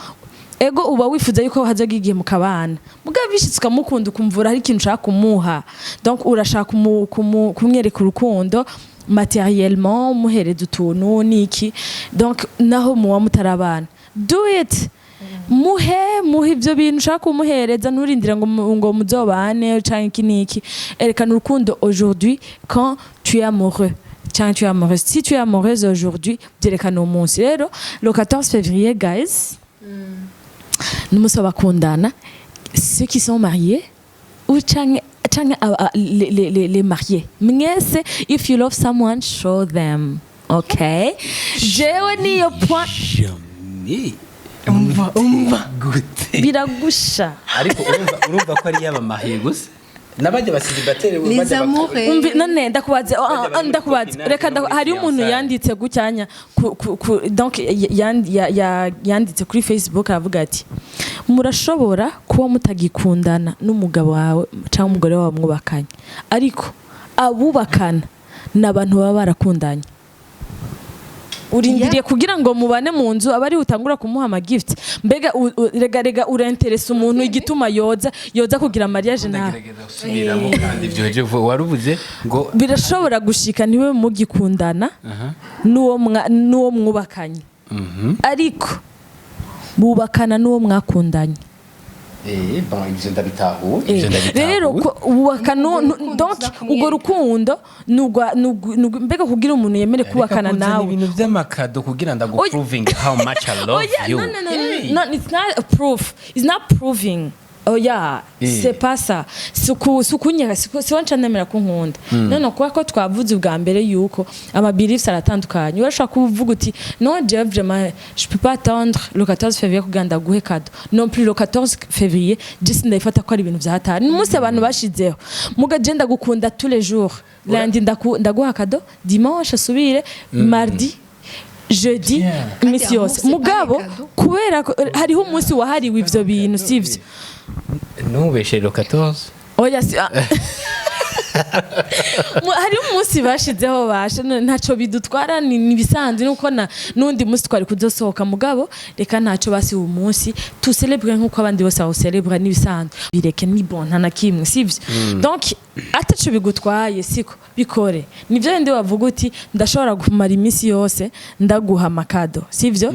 ego, uba wifuza yuko hazaga igihe mukabana, mugabo bishitse ukamukunda, ukumvura hari ikintu ushaka kumuha. Donc urashaka kumwereka urukundo matériellement, umuhereza utuntu niki. Donc naho muba mutarabana, do it, muhe, muhe ibyo bintu ushaka kumuhereza. Nturindire ngo ngo muzobane canke iki niki. Erekana urukundo aujourd'hui quand tu es amoureux canke tu es amoureuse. Si tu es amoureuse aujourd'hui, byerekana uwo munsi. Rero le 14 février, guys, n'umunsi w'abakundana, ceux qui sont mariés ou canke les mariés mwese, if you love someone, show them. Okay, jewe niyo point. Jamais. Umva, umva. Gute? Biragusha. Ariko urumva ko ari y'aba mariés gusa, n'abajya ba célibataires. Les amoureux. Umvi, none ndakubaze, oh, Bajya ah, bari muri ndakubaze, copinage reka no muri hariho umuntu fiançailles. Yanditse gucyanya donc yanditse kuri Facebook, aravuga ati: "Murashobora kuba mutagikundana n'umugabo wawe cyangwa umugore wawe mwubakanye, ariko abubakana ni abantu baba barakundanye." Urindiriye kugira ngo mubane mu nzu aba ari utangura kumuha amagift? Mbega rega urenteresa umuntu igituma yoza kugira mariage nawe? Ndagerageza gusubiramo kandi ibyo ejo warubuze ngo Birashobora gushika ntiwe mugikundana n'uwo mwubakanye, ariko bubakana n'uwo mwakundanye. Bon, ibyo ndabitahuye, ibyo ndabitahuye. Rero wubaka Urwo rukundo donc uza kumwereka. Urwo rukundo mbega kugira umuntu yemere kubakana Reka kuzana nawe. ibintu by'amakado kugira ndaguproving how much I love Oh yeah, you. no, no, no, Hey. no, it's not a proof. It's not proving. Oh yeah, c'est pas ça. Sukunyera siwo nca nemera ko nkunda. No, kuba ko twavuze ubwa mbere yuko ama beliefs aratandukanye. Urashobora kuvuga uti: "Non, jewe vraiment je peux pas attendre le 14 février kugira ndaguhe cadeau." Non plus, le 14 février je sindayifata ko ari ibintu vya hatari. Ni umunsi abantu bashizeho. Muga je ndagukunda tous les jours. Lundi ndaguha cadeau, dimanche asubire, mardi, jeudi, Bien. imisi Kandi yose. aho c'est Mugabo pas les cadeaux. kubera ko hariho umunsi wahariwe ivyo bintu, sivyo? Ntubeshe le 14. Oya, si, ah. Hariho umunsi bashizeho bashe ntaco bidutwara, ni ibisanzwe, nuko na n'undi munsi twari kuzosohoka. Mugabo reka ntaco basi, uwo munsi tucelebre nkuko abandi bose bawucelebra, n'ibisanzwe, bireke, ni bon, nta na kimwe, sivyo? Donc ataco bigutwaye, siko bikore. Nivyo bindi wavuga uti: "Ndashobora kumara iminsi yose ndaguha amakado," sivyo?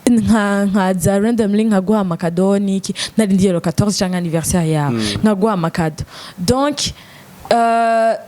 Nkaza randomly nkaguha amakado niki, narindiye le 14 cyangwa anniversaire yawe nkaguha amakado. Donc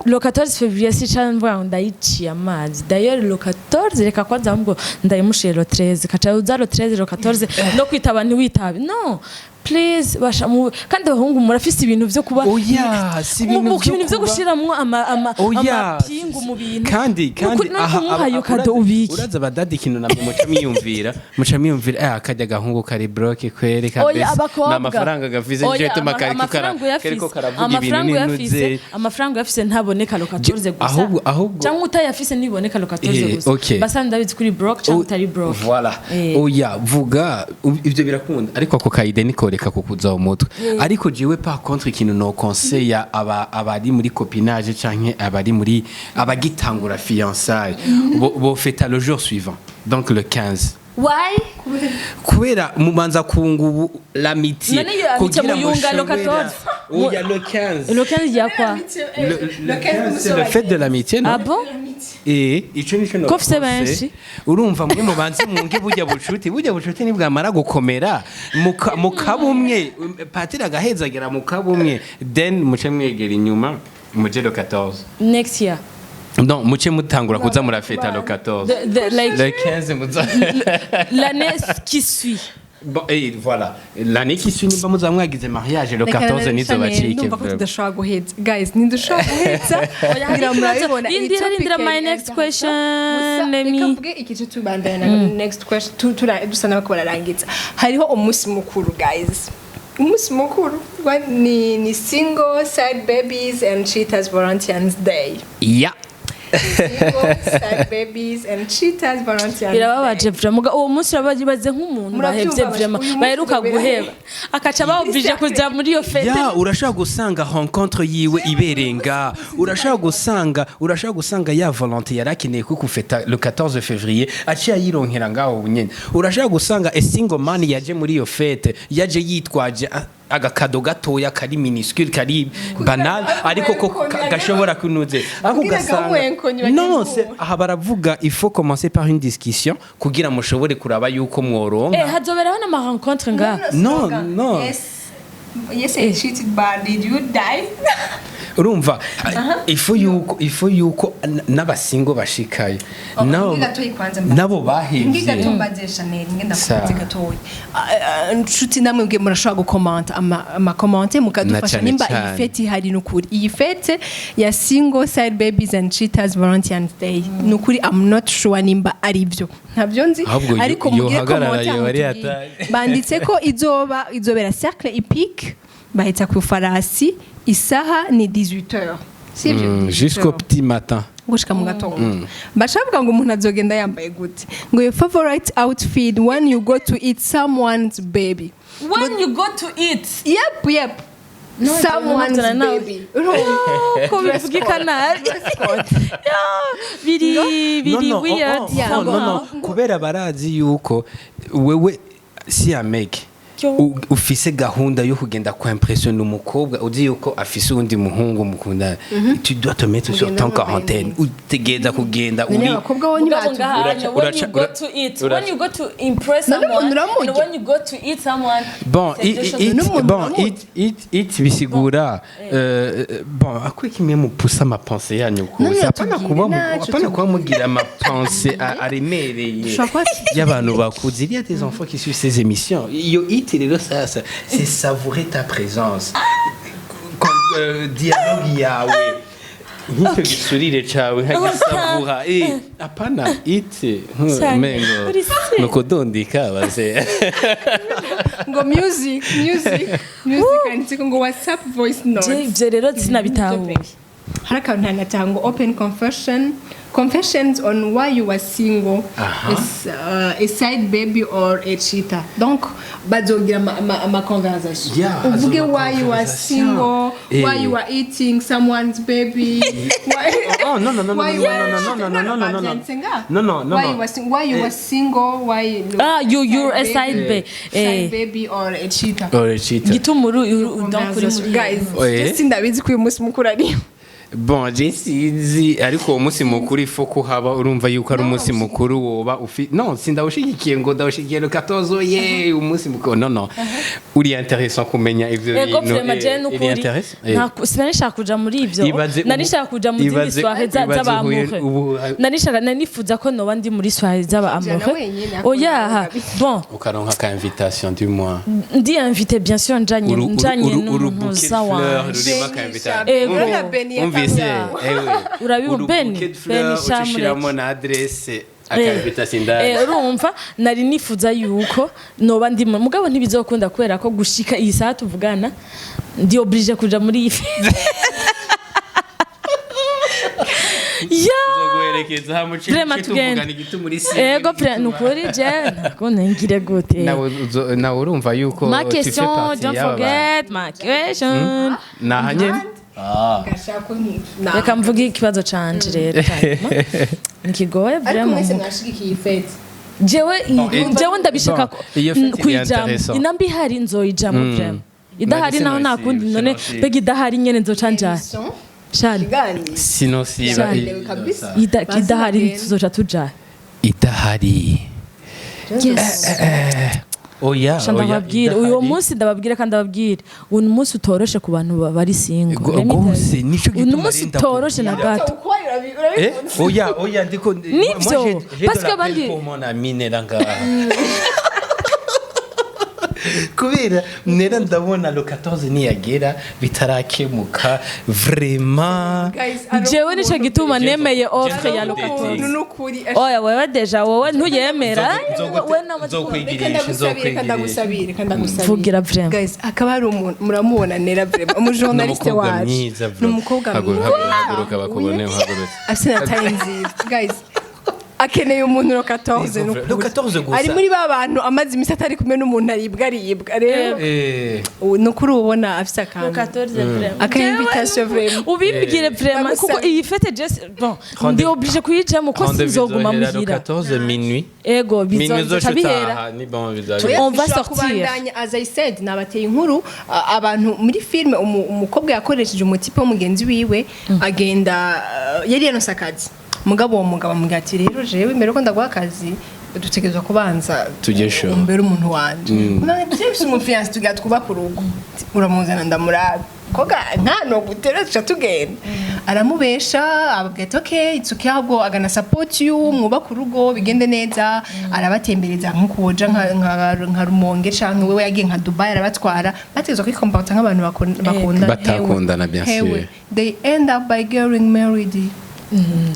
le 14 février si cyane mvuga ngo ndayiciye amazi. D'ailleurs le 14, reka kwanza ahubwo ndayimushiye le 13, kaca uza le 13, le 14 no kwitaba ntiwitabe. No, please, basha kandi abahungu murafise ibintu vyo kuba Oya, si ibintu vyo ibintu vyo kuba- gushiramwo Oya, amapingu mu bintu. kandi No aha, kumuha ayo kado ubiki. Uraza abadadi, ikintu namwe muca mwiyumvira: "Eh, akajya gahungu kari broke kweri." Oya, Kabisa abakobwa. ni amafaranga gafise, Oya, nicyo gituma kariko amafaranga uyafise, kariko karavuga ibintu amafaranga uyafise, n'intuze. Amafaranga uyafise ntaboneka le 14 gusa. Ahubwo Cyangwa utayafise ntiboneka le 14 gusa. Basa ndabizi kuri broke cyangwa utari broke. Voilà. Oya, vuga ibyo birakunda, ariko ako kayide nikoreka kukuza mu mutwe. Ariko jewe par contre, ikintu no conseilla aba abari muri copinage canke abari muri abagitangura fiançailles, bo fêta le jour suivant, donc le 15. Why? Kubera mubanza kunga ubu l'amitié. None iyo amitié muyunga le 14? Oya, le 15. Le 15, il y a quoi? Le 15, c'est le fête de l'amitié, non? Ah bon? Eh, ico nico no Ko ufise benshi? Urumva, mwe mubanze mwunge burya bucuti nibwamara gukomera mukaba umwe, patiri agahezagera mukaba umwe, then muce mwegera inyuma muje le 14. Next year. Non, muce mutangura kuza murafeta le 14. Like Le 15 muza l'année qui suit. Bon, et voilà, l'année qui suit, nimba muza mwagize mariage le 14, nizobacike. Ndumva ko tudashobora guheza, guys, ntidushobora guheza. Ngira murabibona iyi Rindira, topic rindira, my yari next question, Gusa, let reka mvuge igice tubandanya na next question, dusa n'abako bararangiza. Hariho umunsi mukuru, guys, umunsi mukuru ni Single Side Babies and Cheaters Volunteers Day. Single Side Babies and Cheaters Volunteers Birababaje Day. vraiment. Uwo munsi urababaze nk'umuntu Murabyumva, bahevye vraiment, uyu munsi baheruka uzobera guheba, akaca bawubije kuja muri iyo fête. Ya, urashobora gusanga rencontre yiwe iberenga, urashobora gusanga ya volonté yari akeneye ko kufeta le 14 février aciye ayironkera ngaho nyene. Urashobora gusanga a single man yaje muri iyo fête, yaje yitwaje agakado gatoya kari minuscule, kari banal, ariko ko gashobora kunuze ariko Kugira ugasanga gahuye nkonyi. Non, c'est aha baravuga, il faut commencer par une discussion kugira mushobore kuraba yuko mworonka. Eh, hazoberaho n'ama rencontre nga? Non, non. Yes, I cheated, but did you die? Urumva, il faut yuko n'abasingo bashikayo nabo Ngi gatoyi kwanza mbaze. Nabo Ngi bahevye. gato mbaze Chanel, ngenda Sawa. kubaze gatoyi. Nshuti namwe bwe murashobora gukomanta ama commentaire, mukadufasha Na cane nimba iyi cane. fête ihari nukuri. Iyi fête ya Single Side Babies and Cheaters Volunteers Day, nukuri I'm not sure nimba ari byo, ntabyo nzi. Ahubwo Ariko mugire yohagarara commentaire, yoba ari mutubwire. hatari. Banditse ko izobera Cercle Hippique, bahita ku farasi, isaha ni 18h, sivyo? Jusqu'au petit matin. Gushika mu gatondo. Baca bavuga ngo umuntu azogenda yambaye gute, ngo your favorite outfit when you go to eat someone's baby. When you go to eat? Yep, someone's No, no. baby. Ko bivugika nabi. Ya, biri No, no, weird. oh, oh, no, no. Kubera barazi yuko wewe si ameke Yo. ufise gahunda yo kugenda kwimpressiona umukobwa uzi yuko afise uwundi muhungu mukundana, tu dois te mettre sur Ugenda ton quarantaine, utegereza kugenda None uri abakobwa bo Mugabo ntibatuvuga. ngaha, when you go to eat, when you go to impress None someone, umuntu uramurya. and when you go to eat someone, Bon, c'est deux choses. it, N'umuntu bon, uramurya. it bisigura bon, akwe kimwe mupusa ama pensées yanyu None kose, apana tubwire, kuba naco apana kuba mugira ama pensées aremereye Dushobora kuba y'abantu bakuze. Il y a des enfants qui suivent ces émissions. Iyo eat rero sasa, c'est savourer ta présence. Comme, dialogue yawe nk'icyo gisurire cawe nkagisavura, apana eat Cyane. mengo Uri se. nuko dondika baze. Ngo music, music, music, handitse ngo WhatsApp voice note. Je, ivyo rero sinabitahuye. Hari akantu ntanatanga ngo open confession, confessions on why you were single. A side baby or a cheater. Donc bazogira ama conversation. Yeah, uvuge hazoba why you are conversation. single, why you are eating someone's baby, why, Oh, no, no, no, no, why no, you no, are no, no, no, no, no, no, no. bavyanditse ngaha. No, no, no, Why no. you were why you were single, why Ah, you're a side baby. side Eh. baby or a cheater. Or a cheater. Gituma donc uri muri Guys, Oye. sindabizi ko uyu munsi mukuru ari Bon, je sinzi, ariko uwo munsi mukuru ifo kuhaba, urumva yuko ari umunsi mukuru woba ufi non, sindawushigikiye ngo ndawushigikiye le 14 ye umunsi mukuru. Non, non, uri intéressant kumenya ivyo Ego bintu. vraiment, je Iri nukuri intéressant. Sinari nshaka kuja muri ivyo. Ibaze Nari nshaka kuja mu zindi soirée ibaze z'aba amoureux. Nari nshaka, nari nifuza ko noba ndi muri soirée z'aba amoureux. Wenyine, akunda Oya, kabisa. bon, Ukaronka ka invitation du moins. Ndi invité, bien sûr, njanye njanye Uru bouquet de n'umuhuza fleurs wanje. rurimo ka invitation. Ego. Urabona Beni Umvise yatanguye. ewe Urabibona, uru Beni, bouquet de fleurs, Beni ucishiramo Shamureke. na adresse, aka invitation indani. Urumva nari nifuza yuko noba ndi mugabo ntibizokunda kubera ko gushika iyi saha tuvugana ndi obligé kuja muri iyi fête ya. Uzoguherekeza hamwe Vraiment, tugenda. tuvugana igituma uri single, Ego pre nukuri je ntabwo ningire gute. Nawe urumva yuko Ma tu fais question, partie don't y'aba bantu. forget ma question. Naha nyene. Gashaka Reka mvuge ikibazo canje rero hanyuma. Ntikigoye ariko vraiment. mwese mwashigikiye iyi fête? Jewe jewe ndabishaka Bon, iyo fête iri kuyijamo. intéressant. Inamba ihari nzoyijamo vraiment, idahari Nari naho nta sinosiba, kundi none. sinosiba. Mbega idahari nyene nzoca njana shani? Ikiganiro Sino siba. Cyane. Kabisa. Idahari Bagenda. tuzoca tujayo. Idahari. Yes. Oya, Sha oya, ndababwira uyu idahari. munsi, ndababwira kandi ndababwira, uyu ni umunsi utoroshe ku bantu bari single. Let me tell Gose, you. nico Uyu ni gituma umunsi rinda utoroshe na kubwira. gato. Eh? Oya, oya, ndiko Nivyo, moi, j'ai parce de que la peine pour mon ami Nera ngaha. Kubera Nera ndabona le 14 niyagera bitarakemuka vraiment. Jewe nico gituma nemeye offre ya le 14. Nukuri. Oya, wewe déjà wowe ntuyemera. Wewe Nzokwigirisha, Reka nzokwigirisha. ndagusabire, reka ndagusabire. Vugira vraiment. Guys, akaba ari umuntu muramubona, Nera, vraiment umujournaliste N'umukobwa wacu. mwiza. Ni umukobwa mwiza. Haguruka bakubone, uhagurutse. Afite na taille nziza. Guys, akeneye umuntu le 14. Yego, Nukuri. le 14 gusa. Ari muri ba bantu amaze iminsi atari kumwe n'umuntu, aribwa aribwa rero. Ubu ni ukuri ubona afite akantu, aka invitation vraiment. Ubimbwire vraiment, kuko Ndagusabye. iyi fête, just bon, ndi obligé kuyijamo ko Rendez-vous sinzoguma izohera le muhira. 14 minuit. Ego. Minuit. Bizoca Uzoca bihera. utaha, ni bon, bizaba. Oya, On va dushobora sortir. kubandanya. As I said, nabateye inkuru, abantu muri filime, umukobwa yakoresheje umutipe w'umugenzi wiwe, agenda, yari yanose akazi, mugabo uwo mugabo amubwira ati: "Rero jewe mbere ko ndaguha akazi dutegerezwa kubanza Tujye show." umbere umuntu wanje. Mfise umufiancé, tugira twubaka urugo, uramuzana ndamurabe koga nkano gutera tuca tugenda. Aramubesha, ababwira ati: "Okay, it's okay, ahubwo agana support you, mwubaka urugo bigende neza." Arabatembereza nko kuja nka Rumonge canke wewe yagiye nka Dubai, arabatwara, bategezwa kwikomporta nk'abantu bakundana. Batakundana, bien Hewe, sûr. they end up by getting married,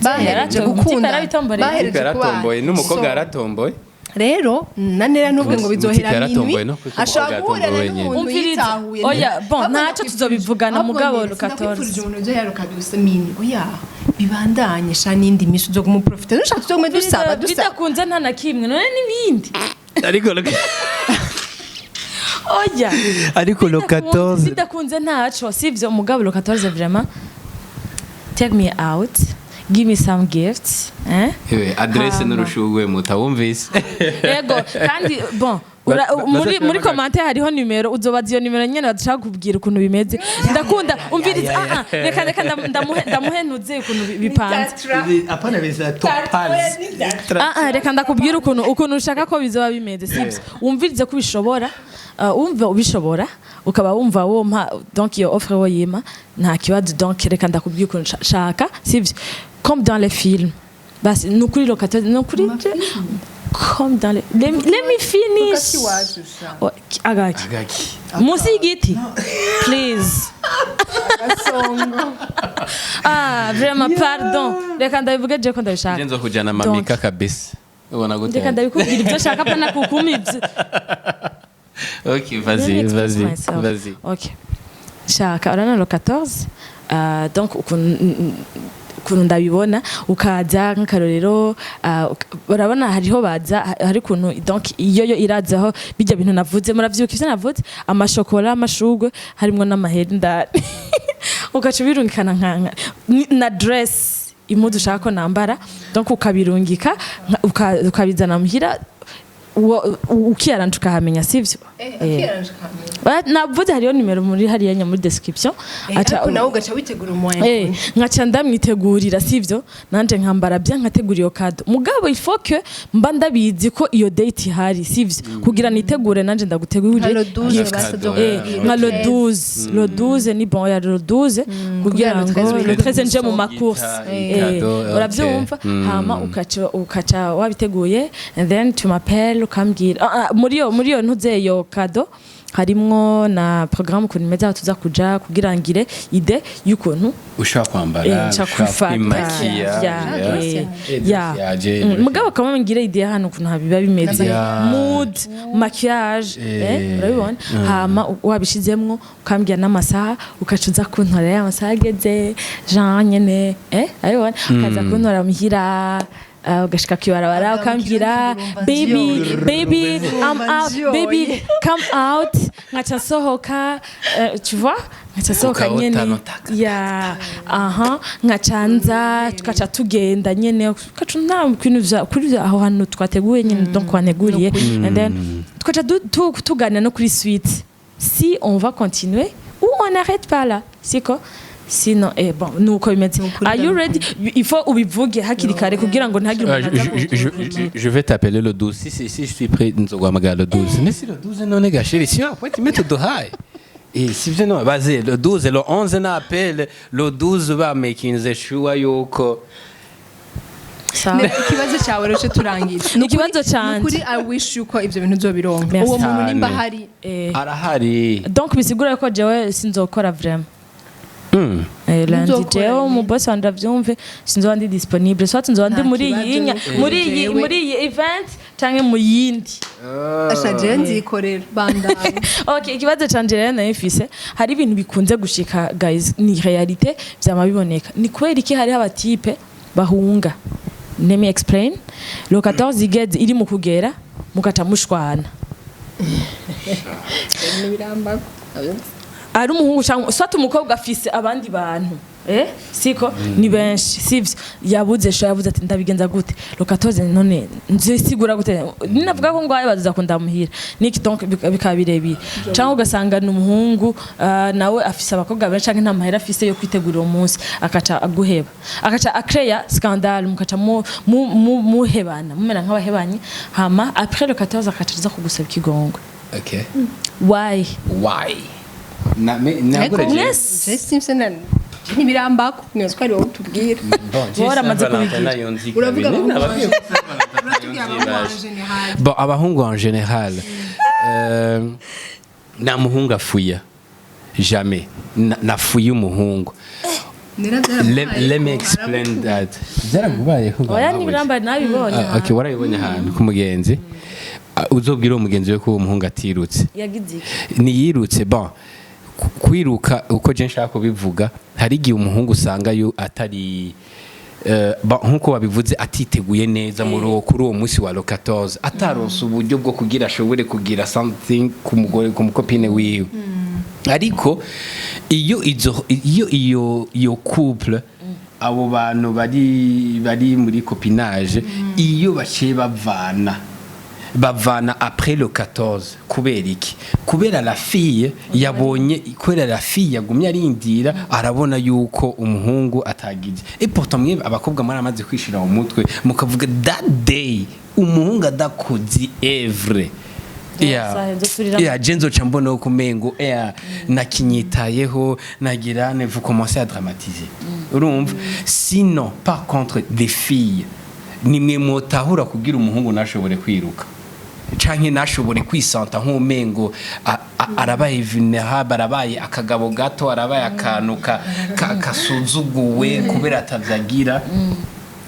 bahereje gukunda, Yaratomboreye. bahereje kubana. Yaratomboye n'umukobwa. So, Yaratomboye. Rero na Nera ntubwe ngo Umuti bizohera yaratomboye minuit, no kuko ashobora umukobwa guhura yatomboye wenyine. n'umuntu Umviriza. yitahuye. Oya, bon, Ahubwo ntacyo tuzobivugana, ahubwo mugabo Nera, le 14. sinakwifurije umuntu uzohera 14 minuit, oya, bibandanye sha n'indi minsi uzogumuprofita nushaka, tuzogume dusaba dusaba. Bidakunze nta na kimwe none n'ibindi. Ariko Oya. ariko le 14. Bidakunze ntaco, sivyo? Mugabo le 14, vraiment, take me out, give me some gifts, eh? Ewe, adresse Hama. n'urushugwe mutawumvise. Ego, kandi bon, muri commentaire hariho nimero, uzobaza iyo nimero nyene badashaka kubwira ukuntu bimeze. Ndakunda, umviriza, ah ah, reka ndamuhenuze ukuntu bipanze. Apana biza topaz. Ah ah, reka ndakubwira ukuntu ushaka ko bizoba bimeze, sibyo? Wumvirize ko ubishobora, wumva ubishobora, ukaba wumva wompa donc iyo offre woyima, nta kibazo. Donc reka ndakubwira ukuntu shaka, sibyo? Comme dans les films, basi nukuri le 14, nukuri comme dans les let me finish. Oh, agaki Agaki. Munsi y'igiti, please. Ah, vraiment, pardon, reka ndabivuge je ko ndabishaka. Nje nzokujana mamika kabisa, ubona gute? Reka ndabikubwira ibyo nshaka, pana kukuma ibyo. Ok, Let me vas-y. express Vas-y. myself. Vas-y. Ok. Shaka urabona le 14, donc ukuntu ndabibona, ukaza nk'akarorero, urabona hariho baza hari ukuntu donc iyo yo irazaho bijya bintu navuze, muravyibuka ivyo navuze, amashokora, amashugwe, harimwo n'amahera indani, ugaca ubirungikana na dress, impuzu ushaka ko nambara, donc ukabirungika ukabizana muhira, ukiyaranja ukahamenya, sivyo? Eh. Navuze hariyo nimero muri hariya nya muri description. Ariko nawe ugaca witegura umwanya. Nkaca ndamwitegurira, sivyo? Nanje nkambara bya nkategura iyo cadeau, mugabo il faut que mba ndabizi ko iyo date ihari, sivyo? Kugira nitegure nanje ndagutegurire Nka le 12 gift. basi. Cadeau, Nka le 12, le 12 ni bon ya le 12 kugira Kugira le ngo 13 le 13 nje mu ma courses. Cadeau, ok. Uravyumva? Hama ukaca wabiteguye and then tu m'appelles, ukambwira. Ah, ah, muri iyo ntuze iyo cadeau harimwo na programme ukuntu imeze, aho tuza kuja, kugira ngire idée y'ukuntu ushobora kwambara, nshaka ushobora kwifata. kwimakiya. Ya, ya. Yaje. Mugabo kama ngire idée hano ukuntu biba bimeze, mood, maquillage, urabibona? Hama wabishizemwo ukambwira n'amasaha, ukaca uza kuntora ya masaha ageze, Jean nyene, urabibona? Ukaza kuntora muhira, ugashika kwibarabara, ukambwira: "Baby, baby, I'm out, baby, come out." Nkaca nsohoka, tu vois, nkaca nsohoka Ukawota nyene. No taka, Ya, aha, nkaca nza, tukaca tugenda nyene, tukaca nta bintu vya kuri aho hantu twateguye nyene, donc wanteguriye, and then tukaca tuganira no kuri suite, si on va continuer ou on arrête pas là, siko? Sinon, bon, nuko bimeze. Are you ready? Il faut ubivuge hakiri kare kugira ngo ntagire umuntu aza Je vais t'appeler le 12. Si je suis prêt, nzoguhamagara le 12. Mais si le 12 none ga chérie, si appointment duhaye. Eh, sivyo no baze le 12, le 11 na appel, le 12 ba making sure yuko Sawa. Ikibazo cyawe rero cyo turangiza. Ni Ikibazo canje. Ukuri, I wish yuko ivyo bintu uzobironka. Merci. Uwo muntu nimba Cyane. hari Arahari. Donc bisigura ko jewe sinzokora vraiment. Lundi Nzokora jewe nyine. Umu boss wanje avyumve, sinzoba ndi disponible, soit nzoba ndi Nta muri kibazo, iyi nya muri iyi jewe. muri iyi event canke mu yindi. Asha, jewe nzikorera bandanye. Okay, ikibazo canje rero nayo mfise, hari ibintu bikunze gushika, guys, ni réalité, vyama biboneka. Ni kubera iki hariho aba types bahunga? Let me explain. Le 14 igeze, iri mu kugera, mugaca mushwana. Birambako. Ari umuhungu cyangwa soit umukobwa afise abandi bantu, siko ni benshi, sivyo? Yabuze sho, yabuze ati: "Ndabigenza gute le 14? None nzisigura gute? Ninavuga ko ngwaye bazuza ko ndamuhira niki?" Donc bikaba birebire, cyangwa ugasanga ni umuhungu, nawe afise abakobwa benshi canke nta mahera afise yo kwitegura uwo munsi, akaca aguheba, akaca akreya scandale, mukaca muhebana, mumera nk'abahebanye, hama après le 14 akaca aza kugusaba ikigongwe. Okay. Why? Why? Na me nagura. Mwese. Je simse na ntibirambako, nibaza ko ari wowe utubwira. Wowe uramaze kubigira. Uravuga abahungu, uratubwira abahungu en général. Bon, abahungu en général, nta muhungu afuya, jamais nafuye umuhungu. Let me explain that. Byarakubayeho? Oya, ntibirambaye, nabibonye. Ah, okay, warabibonye ahantu ku mugenzi. Ah, uzobwira uwo mugenzi we ko uwo muhungu atirutse. Yagize iki? Ntiyirutse. Bon, kwiruka uko je nshaka kubivuga, hari igihe umuhungu usanga yo atari bon, nkuko wabivuze, atiteguye neza muri uwo kuri uwo munsi wa le 14, ataronse uburyo bwo kugira ashobore kugira something ku mugore, ku mu copine wiwe. Ariko iyo izo iyo couple, abo bantu bari muri copinage, iyo baciye bavana après le 14, kubera iki? Kubera la fille yabonye, kubera la fille yagumye arindira, arabona yuko umuhungu atagize. Et pourtant mwe abakobwa mwaramaze kwishira mu mutwe, mukavuga that day umuhungu adakoze œuvre. Yeah. Sahe, nzoturira. Yeah, je nzoca mbona ko umengo yeah, nakinyitayeho, nagira ne vous commencez à dramatiser, urumva? Sinon, par contre, des filles, nimwe mutahura kugira umuhungu nashobore kwiruka canke nashobore kwisanta nk'umengo arabaye vulnérable, arabaye akagabo gato, arabaye akantu kasuzuguwe kubera atavyagira.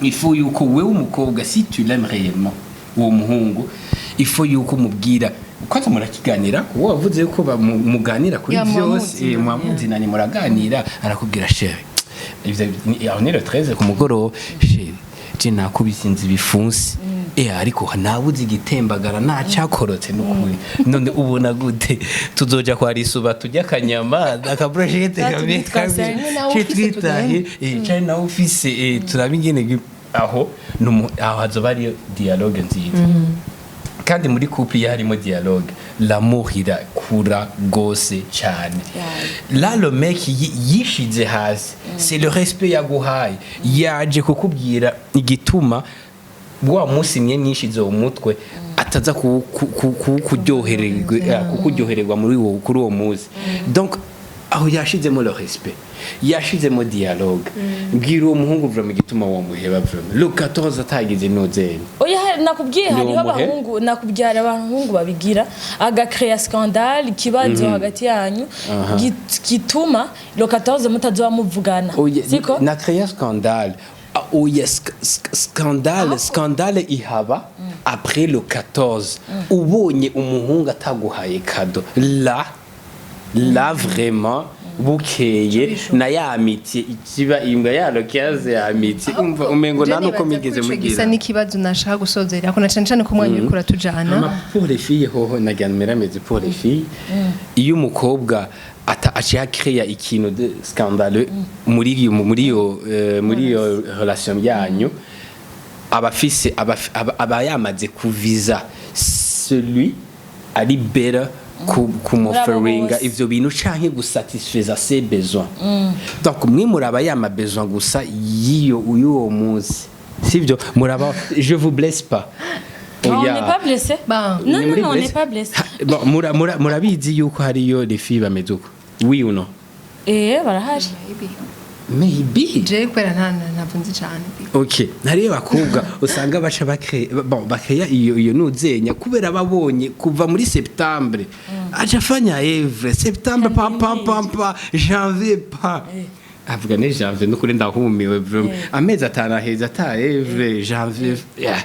Il faut yuko wewe umukobwa, si tu l'aimes réellement uwo muhungu, il faut yuko umubwira kwanza, murakiganira. Uwo wavuze ko muganira kuri Ya, vyose, muba mubamuzinanye, muraganira, arakubwira: "Chéri, ivyo aho ni le 13 ku mugoroba, chéri, je nakubise inzu ibifunsi, ariko nabuze igitembagara, nacyakorotse n'ukuri. None ubona gute tuzoja kwa risuba tujya akanyama, aka brochette kamwe kamwe?" Nawe Ce ufise. Twitahe, cari nawe ufise, turabe ingene aho aho hazoba hariyo dialogue nziza. Kandi muri couple iyo harimo dialogue, l'amour irakura gose cyane. Là le mec yishize hasi, c'est le respect yaguhaye, yaje kukubwira igituma wa munsi mwe mwishize uwo mutwe ataza kukuryohererwa muri wo kuri uwo munsi. Donc aho yashizemo le respect, yashizemo dialogue. Mbwira uwo muhungu vraiment igituma wamuheba vraiment le 14 atagize nozene. Oya, nakubwiye Ni hariho uwo muhe? abahungu, nakubwiye hari abahungu babigira, agakreya scandale, ikibazo hagati yanyu gituma le 14 mutazoba muvugana. Oya, siko? Na créer scandale. Ah, oya, scandale ihaba après le 14, ubonye umuhungu ataguhaye cadeau, là vraiment bukeye na ya amitié ikiba imbwa ya le 15 ya amitié, umva umengo nta nuko migeze gisa mugira. N'ikibazo nashaka gusozera ko na cane cane ku mwanya uriko uratujana. Hama pour les filles hoho, nagira meze pour les filles, iyo umukobwa ata aciye akreya ikintu de scandale muri iyo relation yanyu, aba afise aba yamaze kuviza celui ari better. Kumuofferinga bose. Ivyo bintu canke gusatisfaisa ses besoins. Donc mwe muraba ya ma besoin gusa yiyo uyuwo munsi, sivyo? Muraba, je vous blesse pas? Non, on Oya. n'est pas blessé. Bon. Non, Ni non, muri non, on blessé. n'est pas blessé. Bon, murabizi yuko hariyo les filles bameze uko, oui ou non? Eh, barahari. Maybe. Je kubera ntabwo nzi cyane. Ok, hariyo abakobwa usanga baca bon, bakreya iyo nuzenya kubera babonye kuva muri septembre aca afanya evre septembre, pa pa pa pa, janvier, pa, avuga ne janvier nukuri ndahumiwe vraiment, amezi 5 aheza ata evre janvier, yeah.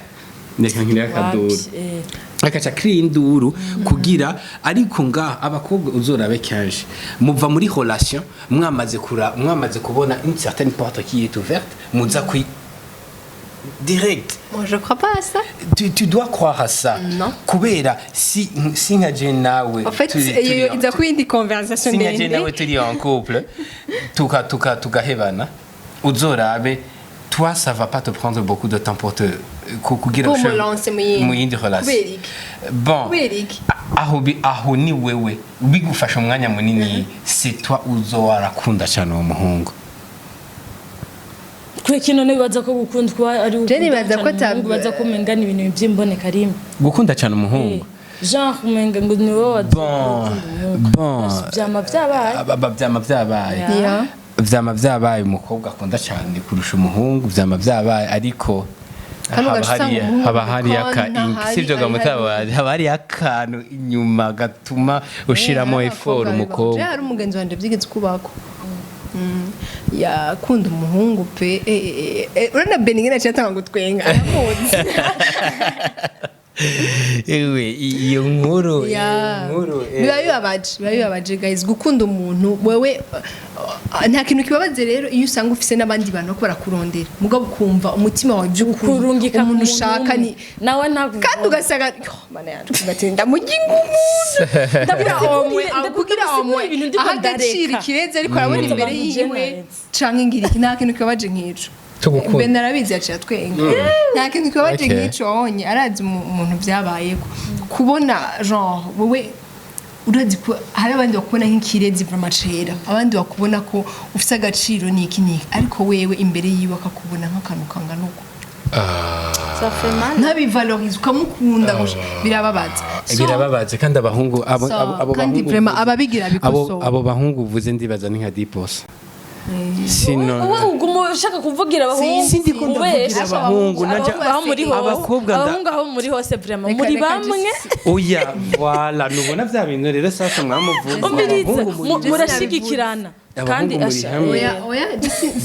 Reka nkiri akaduru. Wapi, eh. Akaca kiri induru kugira, ariko ngaha abakobwa uzorabe kenshi muva muri relation mwamaze kubona une certaine porte qui est ouverte, muza kwi direct. Moi, je crois pas à ça. Tu dois croire à ça. Non. Kubera si nka je nawe En fait, iyo iza ku yindi conversation si nka je ndende. Nawe turi en couple, tuka tugahebana, uzorabe, toi, ça va pas te prendre beaucoup de temps pour te kugira Pour me lancer mu yindi. Mu yindi relation. Kubera iki? Bon, Kubera iki? aho ni wewe bigufasha umwanya munini, c'est toi uzo warakunda cyane uwo muhungu. Kubera kino nibaza ko gukunda kuba ari Je nibaza ko umuhungu, baza ko umenga ni ibintu by'imboneka rimwe. Gukunda cyane umuhungu. Genre umenga ngo ni wowe. Bon. Byama byabaye. Vyama vyabaye. Yeah. Vyama vyabaye, umukobwa akunda cyane kurusha umuhungu, vyama vyabaye, ariko Hano haba ugaca usanga umuhungu haba hari aka konta, sivyo gamutabazi, haba hari akantu inyuma gatuma ushiramo effort Je umukobwa. Hari umugenzi wanje byigeze kubako. Yakunda umuhungu pe. Urabona Beni ngene aciye atanga gutwenga, aramuzi. Ewe, iyo nkuru, iyo nkuru. Biba bibabaje guys, gukunda umuntu wewe nta kintu kibabaze. Rero iyo usanga ufise n'abandi bantu bako barakurondera, mugabo ukumva umutima wawe by'ukuri kurungika umuntu ushaka ni nawe ntabwo kandi ugasanga, oh, mana yanjye, ugati ndamujya ingumuntu kugira omwe ibintu ndiko aha agaciro ndareka. ikirezi, ariko arabona imbere Abantu yiwe je canke ngira iki, nta kintu kibabaje nk'ico. Cyo gukunda. Ben arabizi, yaciye atwenga. Nta kintu kibabaje nk'ico onye arazi umuntu byabayeko, kubona genre wowe urazi ko hari abandi bakubona nk'ikirezi vraiment cera, abandi bakubona ko ufise agaciro niki niki, ariko wewe imbere yiwe akakubona nk'akantu kangana uko. Ça fait mal. Ntabivalorize, ukamukunda gusa, birababaza. Birababaje kandi abahungu abo So, abo kandi bahungu vraiment ababigira bikosora. Abo bahungu uvuze ndibaza ni nka 10%, sino Wowe uguma ushaka kuvugira abahungu. Sindi ko ndavugira Ubesha. abahungu, Abahungu aho muri hose, abakobwa abahungu aho muri hose, vraiment muri Reka bamwe. Oya, voilà, nubona vya bintu rero sasa mwamuvuga. Umviriza, Abahungu muri murashigikirana Abahungu kandi muri hamwe. Oya, oya,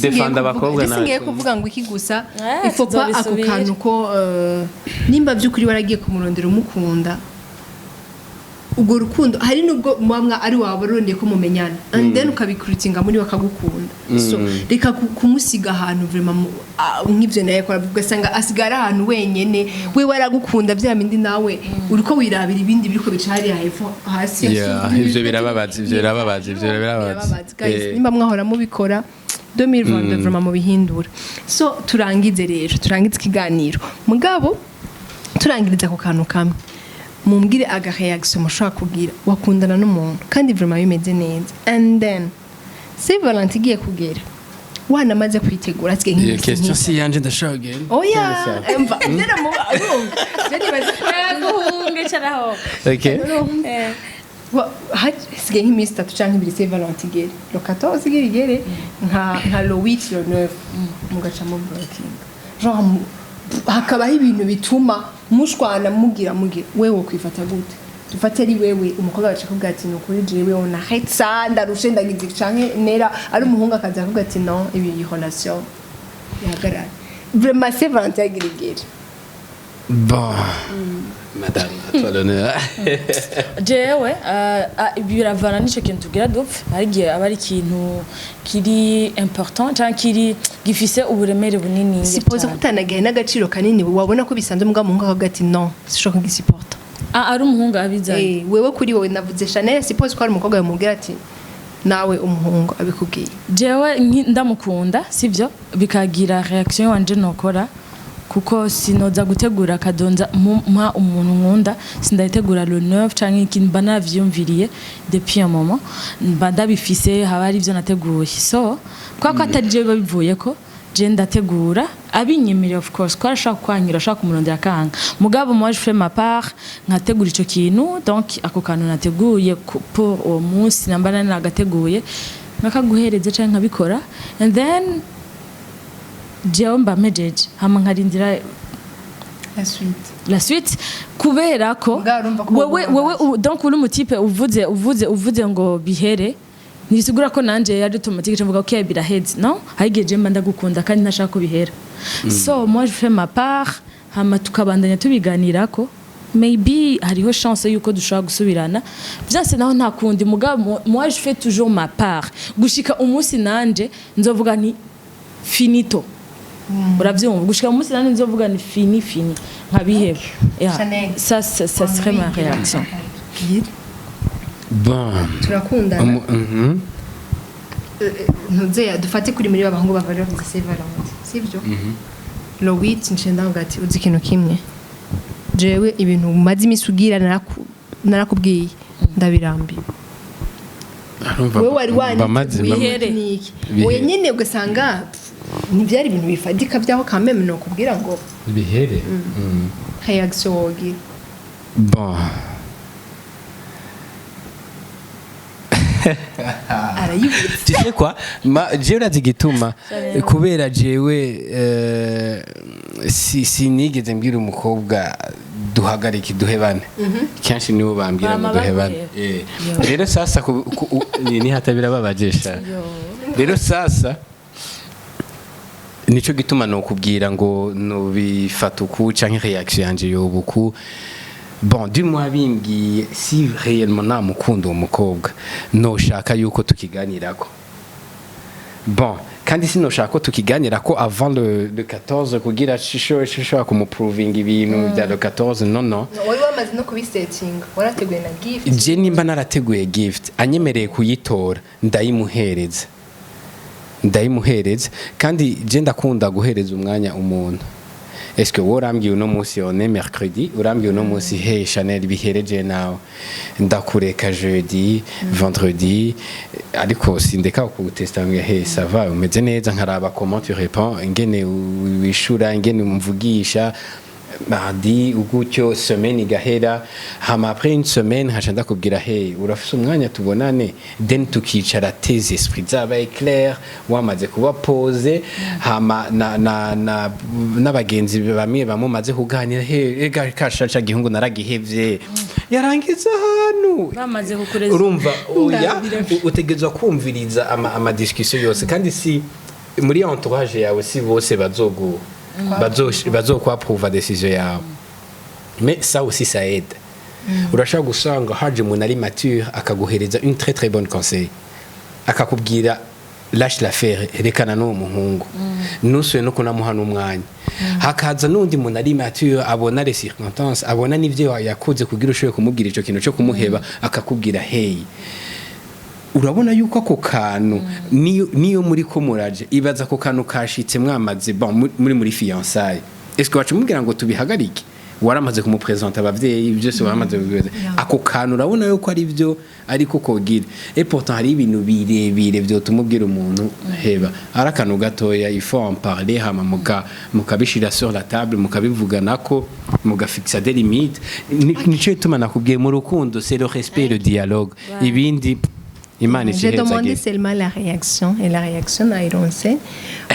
Defanda abakobwa singiye natwe. Kuvuga ngo iki gusa, Eh, il faut pas ako tuzobisubira. kantu ko nimba by'ukuri waragiye kumurondera umukunda, ubwo rukundo hari nubwo muba ari wawe warondeye ko mumenyana and then ukabikuritinga muri bakagukunda, so reka kumusiga ahantu vraiment nk'ivyo nawe yakora, ugasanga asigara ahantu wenyene, we waragukunda bya bindi, nawe uriko wirabira ibindi biriko bica hariya hepfo hasi. Yeah, ivyo birababaza, ivyo birababaza, ivyo birababaza. Guys, nimba mwahora mubikora 2022, vraiment mubihindura. So turangize rero, turangize ikiganiro, mugabo turangiriza ku kantu kamwe. Mumbwire aga reaction mushobora kugira wakundana n'umuntu kandi vraiment bimeze neza, and then Saint Valentin igiye kugera, wanamaze kwitegura, asigaye Iyo nk'iminsi question nk'itatu. si yanje, ndashobora kugenda. Oya, emva rero urumva, je nibaza Guhunga caraho. Okay. Hasigaye nk'iminsi 3 canke 2 Saint Valentin igere, le 14 igere, nka le 8, le 9, mugaca mu breaking, genre hakabaho ibintu bituma mushwana, mugira wewe wokwifata gute? Dufate ari wewe umukobwa, agaca akubwira ati: "Ni ukuri jewe on arrête ça, ndarushe, ndagize", canke nera ari umuhungu akaza akubwira ati: "Non, ibi iyi relation ihagarare vraiment, Saint Valentin yagira igere." Bon, madame, à toi l'honneur. Jewe ibi biravana n'ico kintu tugira dupfe. Hari igihe aba ari ikintu kiri important canke kiri gifise uburemere bunini. Suppose ko utanagihe n'agaciro kanini, wabona ko bisanzwe, mugabo umuhungu akavuga ati: "Non, sishobora kugisiporta." Ah, ari umuhungu abizanye? Eh, wewe kuri wowe navuze Chanel, suppose ko ari umukobwa yamubwira ati, nawe umuhungu abikubwiye. Jewe ndamukunda sivyo, bikagira reaction wanje nokora. Kuko sinoza gutegura cadeau nza mpa umuntu nkunda, sindayitegura le 9 canke iki. Mba navyiyumviriye depuis un moment, mba ndabifise, haba hari ivyo nateguye. So kwa ko atari jewe biba bivuyeko, je ndategura abinyemereye, of course, ko arashaka kwankira, ashaka kumurondera akanga. Mugabo moi je fais ma part, nkategura ico kintu. Donc ako kantu nateguye pour uwo munsi, namba nari nagateguye, nkakaguhereza canke nkabikora, and then jewe mba mpejeje, hama nkarindira La suite. La suite, kubera ko Mugabo urumva ko wewe wowe wewe donc uri umutipe uvuze ngo bihere, ntibisigura ko nanje yari automatique mvuga ok, biraheze. No hari igihe je mba ndagukunda kandi ntashaka ko bihera. So moi je fais ma part, hama tukabandanya tubiganirako. Maybe hariho chance yuko dushobora gusubirana, vyanse naho nta kundi. Mugabo moi je fais toujours ma part gushika umunsi nanje nzovuga nti finito. Uravyumva? Gushika umunsi nanje nzovuga ni fini fini, nkabiheba. Yeah. Chanel. Ça serait ma réaction. Bon. Turakundana. Mhm. Ntuzeya dufate kuri muri babahungu bava bavuze Saint Valentin, sivyo? Le 8 nce ndavuga ati: "Uzi ikintu kimwe? Jewe ibintu umaze imisi ugira, narakubwiye, ndabirambiwe." Urumva Wewe wari bamaze waniteguye niki? Bihere. Oya nyene, ugasanga ntibyari ibintu bifatika byaho kameme nokubwira ngo bihere. Réaction wogira? Bon. Arayibutse. Tu sais quoi, ma jewe urazi igituma? Kubera jewe si sinigeze mbwira umukobwa duhagarike, duhebane. Kenshi nibo bambwira ngo Bama duhebane. baguheba. Rero sasa ni hatabira babajesha. Rero sasa nico gituma nokubwira ngo nubifata uku canke réaction yanje yoba uku. Bon, du moins bimbwiye, si réellement namukunda uwo mukobwa, noshaka yuko tukiganirako. Bon, kandi sinoshaka ko tukiganirako avant le 14 kugira shishobora kumuprovinga ibintu bya le 14. Non, non. Wari wamaze no kubisetinga, warateguye na gift. Je nimba narateguye gift, anyemereye kuyitora, ndayimuhereza, ndayimuhereza. Kandi je ndakunda guhereza umwanya umuntu. Est-ce que wowe urambwiye uno munsi, on est mercredi, urambwiye uno munsi: "Hey Chanel, bihereje nawe", ndakureka jeudi, vendredi, ariko sindeka kugutesta ngo: "Hey, ça va, umeze neza?" Nkaraba comment tu réponds, ingene wishura, ingene umvugisha mardi gutyo, semaine igahera. Hama après une semaine nkaca ndakubwira: "Hey, urafise umwanya tubonane?" Then tukicara, tes esprits zabaye clair, wamaze kuba posé, hama na n'abagenzi bamwe bamwe umaze kuganira: "Hey, ega kashaca gihungu naragihevye, yarangiza ahantu." Bamaze kukureza. Urumva, oya, utegerezwa kumviriza ama discussion yose. Kandi si muri entourage yawe, si bose bazogu bazokwaprouva décision yawe, mais ça aussi ça aide. Urashobora gusanga haje umuntu ari mature, akaguhereza une très très bonne conseil, akakubwira: "Lâche l'affaire, rekana n'uwo muhungu, ntusuye no kunamuha n'umwanya." Hakaza n'undi muntu ari mature, abona les circonstances, abona n'ivyo yakoze kugira ushobore kumubwira ico kintu cyo kumuheba, akakubwira: "Hey, urabona yuko ako kantu niyo muri ko muraje, ibaza ako kantu kashitse mwamaze, bon, muri fiançailles, est-ce que waca umubwira ngo tubihagarike? Waramaze kumupresenta abavyeyi, byose waramaze kubibaza. Ako kantu urabona yuko ari byo, ariko kogira, et pourtant hari ibintu birebire vyotuma ubwira umuntu heba. Ari akantu gatoya, il faut en parler, hama mukabishira sur la table, mukabivuganako, mugafixa des limites. Nico gituma nakubwiye, mu rukundo c'est le respect et le dialogue. Ibindi Imana J'ai demandé ishihezagire. seulement la réaction et la réaction nayironse.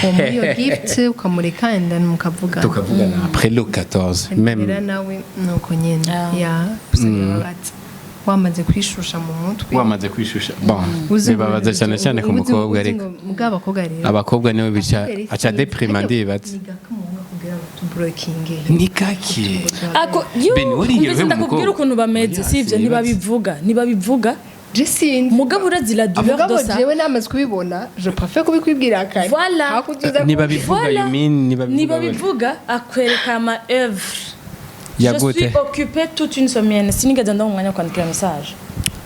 Uwo muri iyo gift ukamureka and then mukavugana. Tukavugana après le 14 même. Rero nawe nuko nyene Ah. ya gusa birababaza wamaze kwishusha mu mutwe. Wamaze kwishusha, bon, Uzi ngo- bibabaza cyane cyane ku mukobwa, uzi ariko ngo mugabo abakobwa rero abakobwa nibo bica abakobwa rero aca sinzi. déprima. Ariko Ndibatse. ni gake umuhungu akubwira ngo tubreakinge. Ni gake. Ako yo. Ben, warigera Umvise, uheba ndakubwira umukobwa? ukuntu bameze. Oya, Sivyo? sinibaza. Ntibabivuga, ntibabivuga. Je sinzi. Mugabo urazi la douleur Mugabo de ça. jewe namaze kubibona, je préfère kubikwibwira kare. Voilà. Aho kuzuza. Ntibabivuga. Voilà. You mean ntibabivuga? Ntibabivuga, akwereka ama œuvre. Ya Je gute? suis occupée toute une semaine, sinigeze ndonka umwanya wo kwandikira message.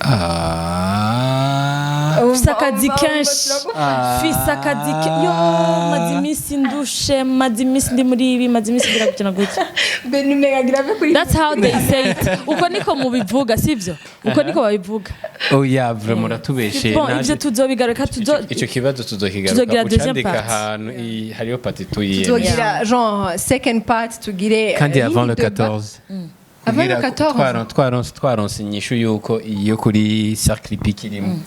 Ah. Mfise akazi Umva, umva, kenshi. turagufasha. Mfise akazi yo, maze iminsi ndushe, maze iminsi ndi muri ibi, maze iminsi ngira gutya na gutya. Ben umenga grave kuri. That's how they say it. Uko niko mubivuga, sivyo? Uko niko babivuga. Oya, vraiment uratubeshe. Bon, ivyo tuzobigaruka, tuzo Ico kibazo tuzokigaruka. Tuzogira deuxième Ucandika part. ahantu hariyo partie tuyiyemeje. Tuzogira genre second part, tugire Kandi avant le mini débat. 14. Avant le Kugira 14. twaronse inyishu yuko iyo kuri cercle hippique irimo.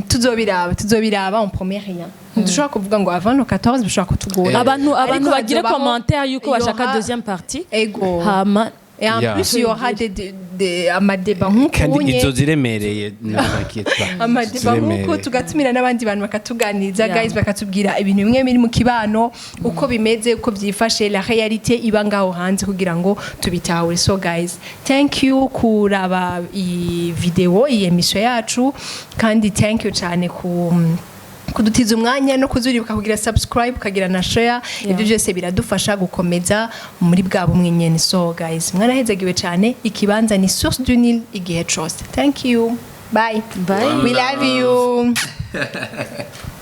Tuzobiraba, on promet rien. Ntidushobora kuvuga ngo avant le 14, bishobora kutugora. Abantu Ariko bagire hazobaho- commentaire yuko bashaka deuxième partie. Ego. Hama Et en plus, il y aura des ama débats nk'uko Kandi unye. izo ziremereye, ne vous inquiète pas. Ama débats nk'uko Ziremereye. tugatumira n'abandi bantu bakatuganiriza. Guys, bakatubwira ibintu bimwe biri mu kibano, uko bimeze, uko byifashe, la réalité iba ngaho hanze, kugira ngo tubitahure. So guys, thank you kuraba iyi video, iyi émission yacu, kandi thank you cyane ku kudutiza umwanya no kuzuribuka kugira subscribe, ukagira na share. Ibyo byose biradufasha gukomeza muri bwa bumwe nyene. So guys, mwarahezagiwe cyane. Ikibanza ni Source du Nil igihe cose. Thank you, bye. Bye. We love you.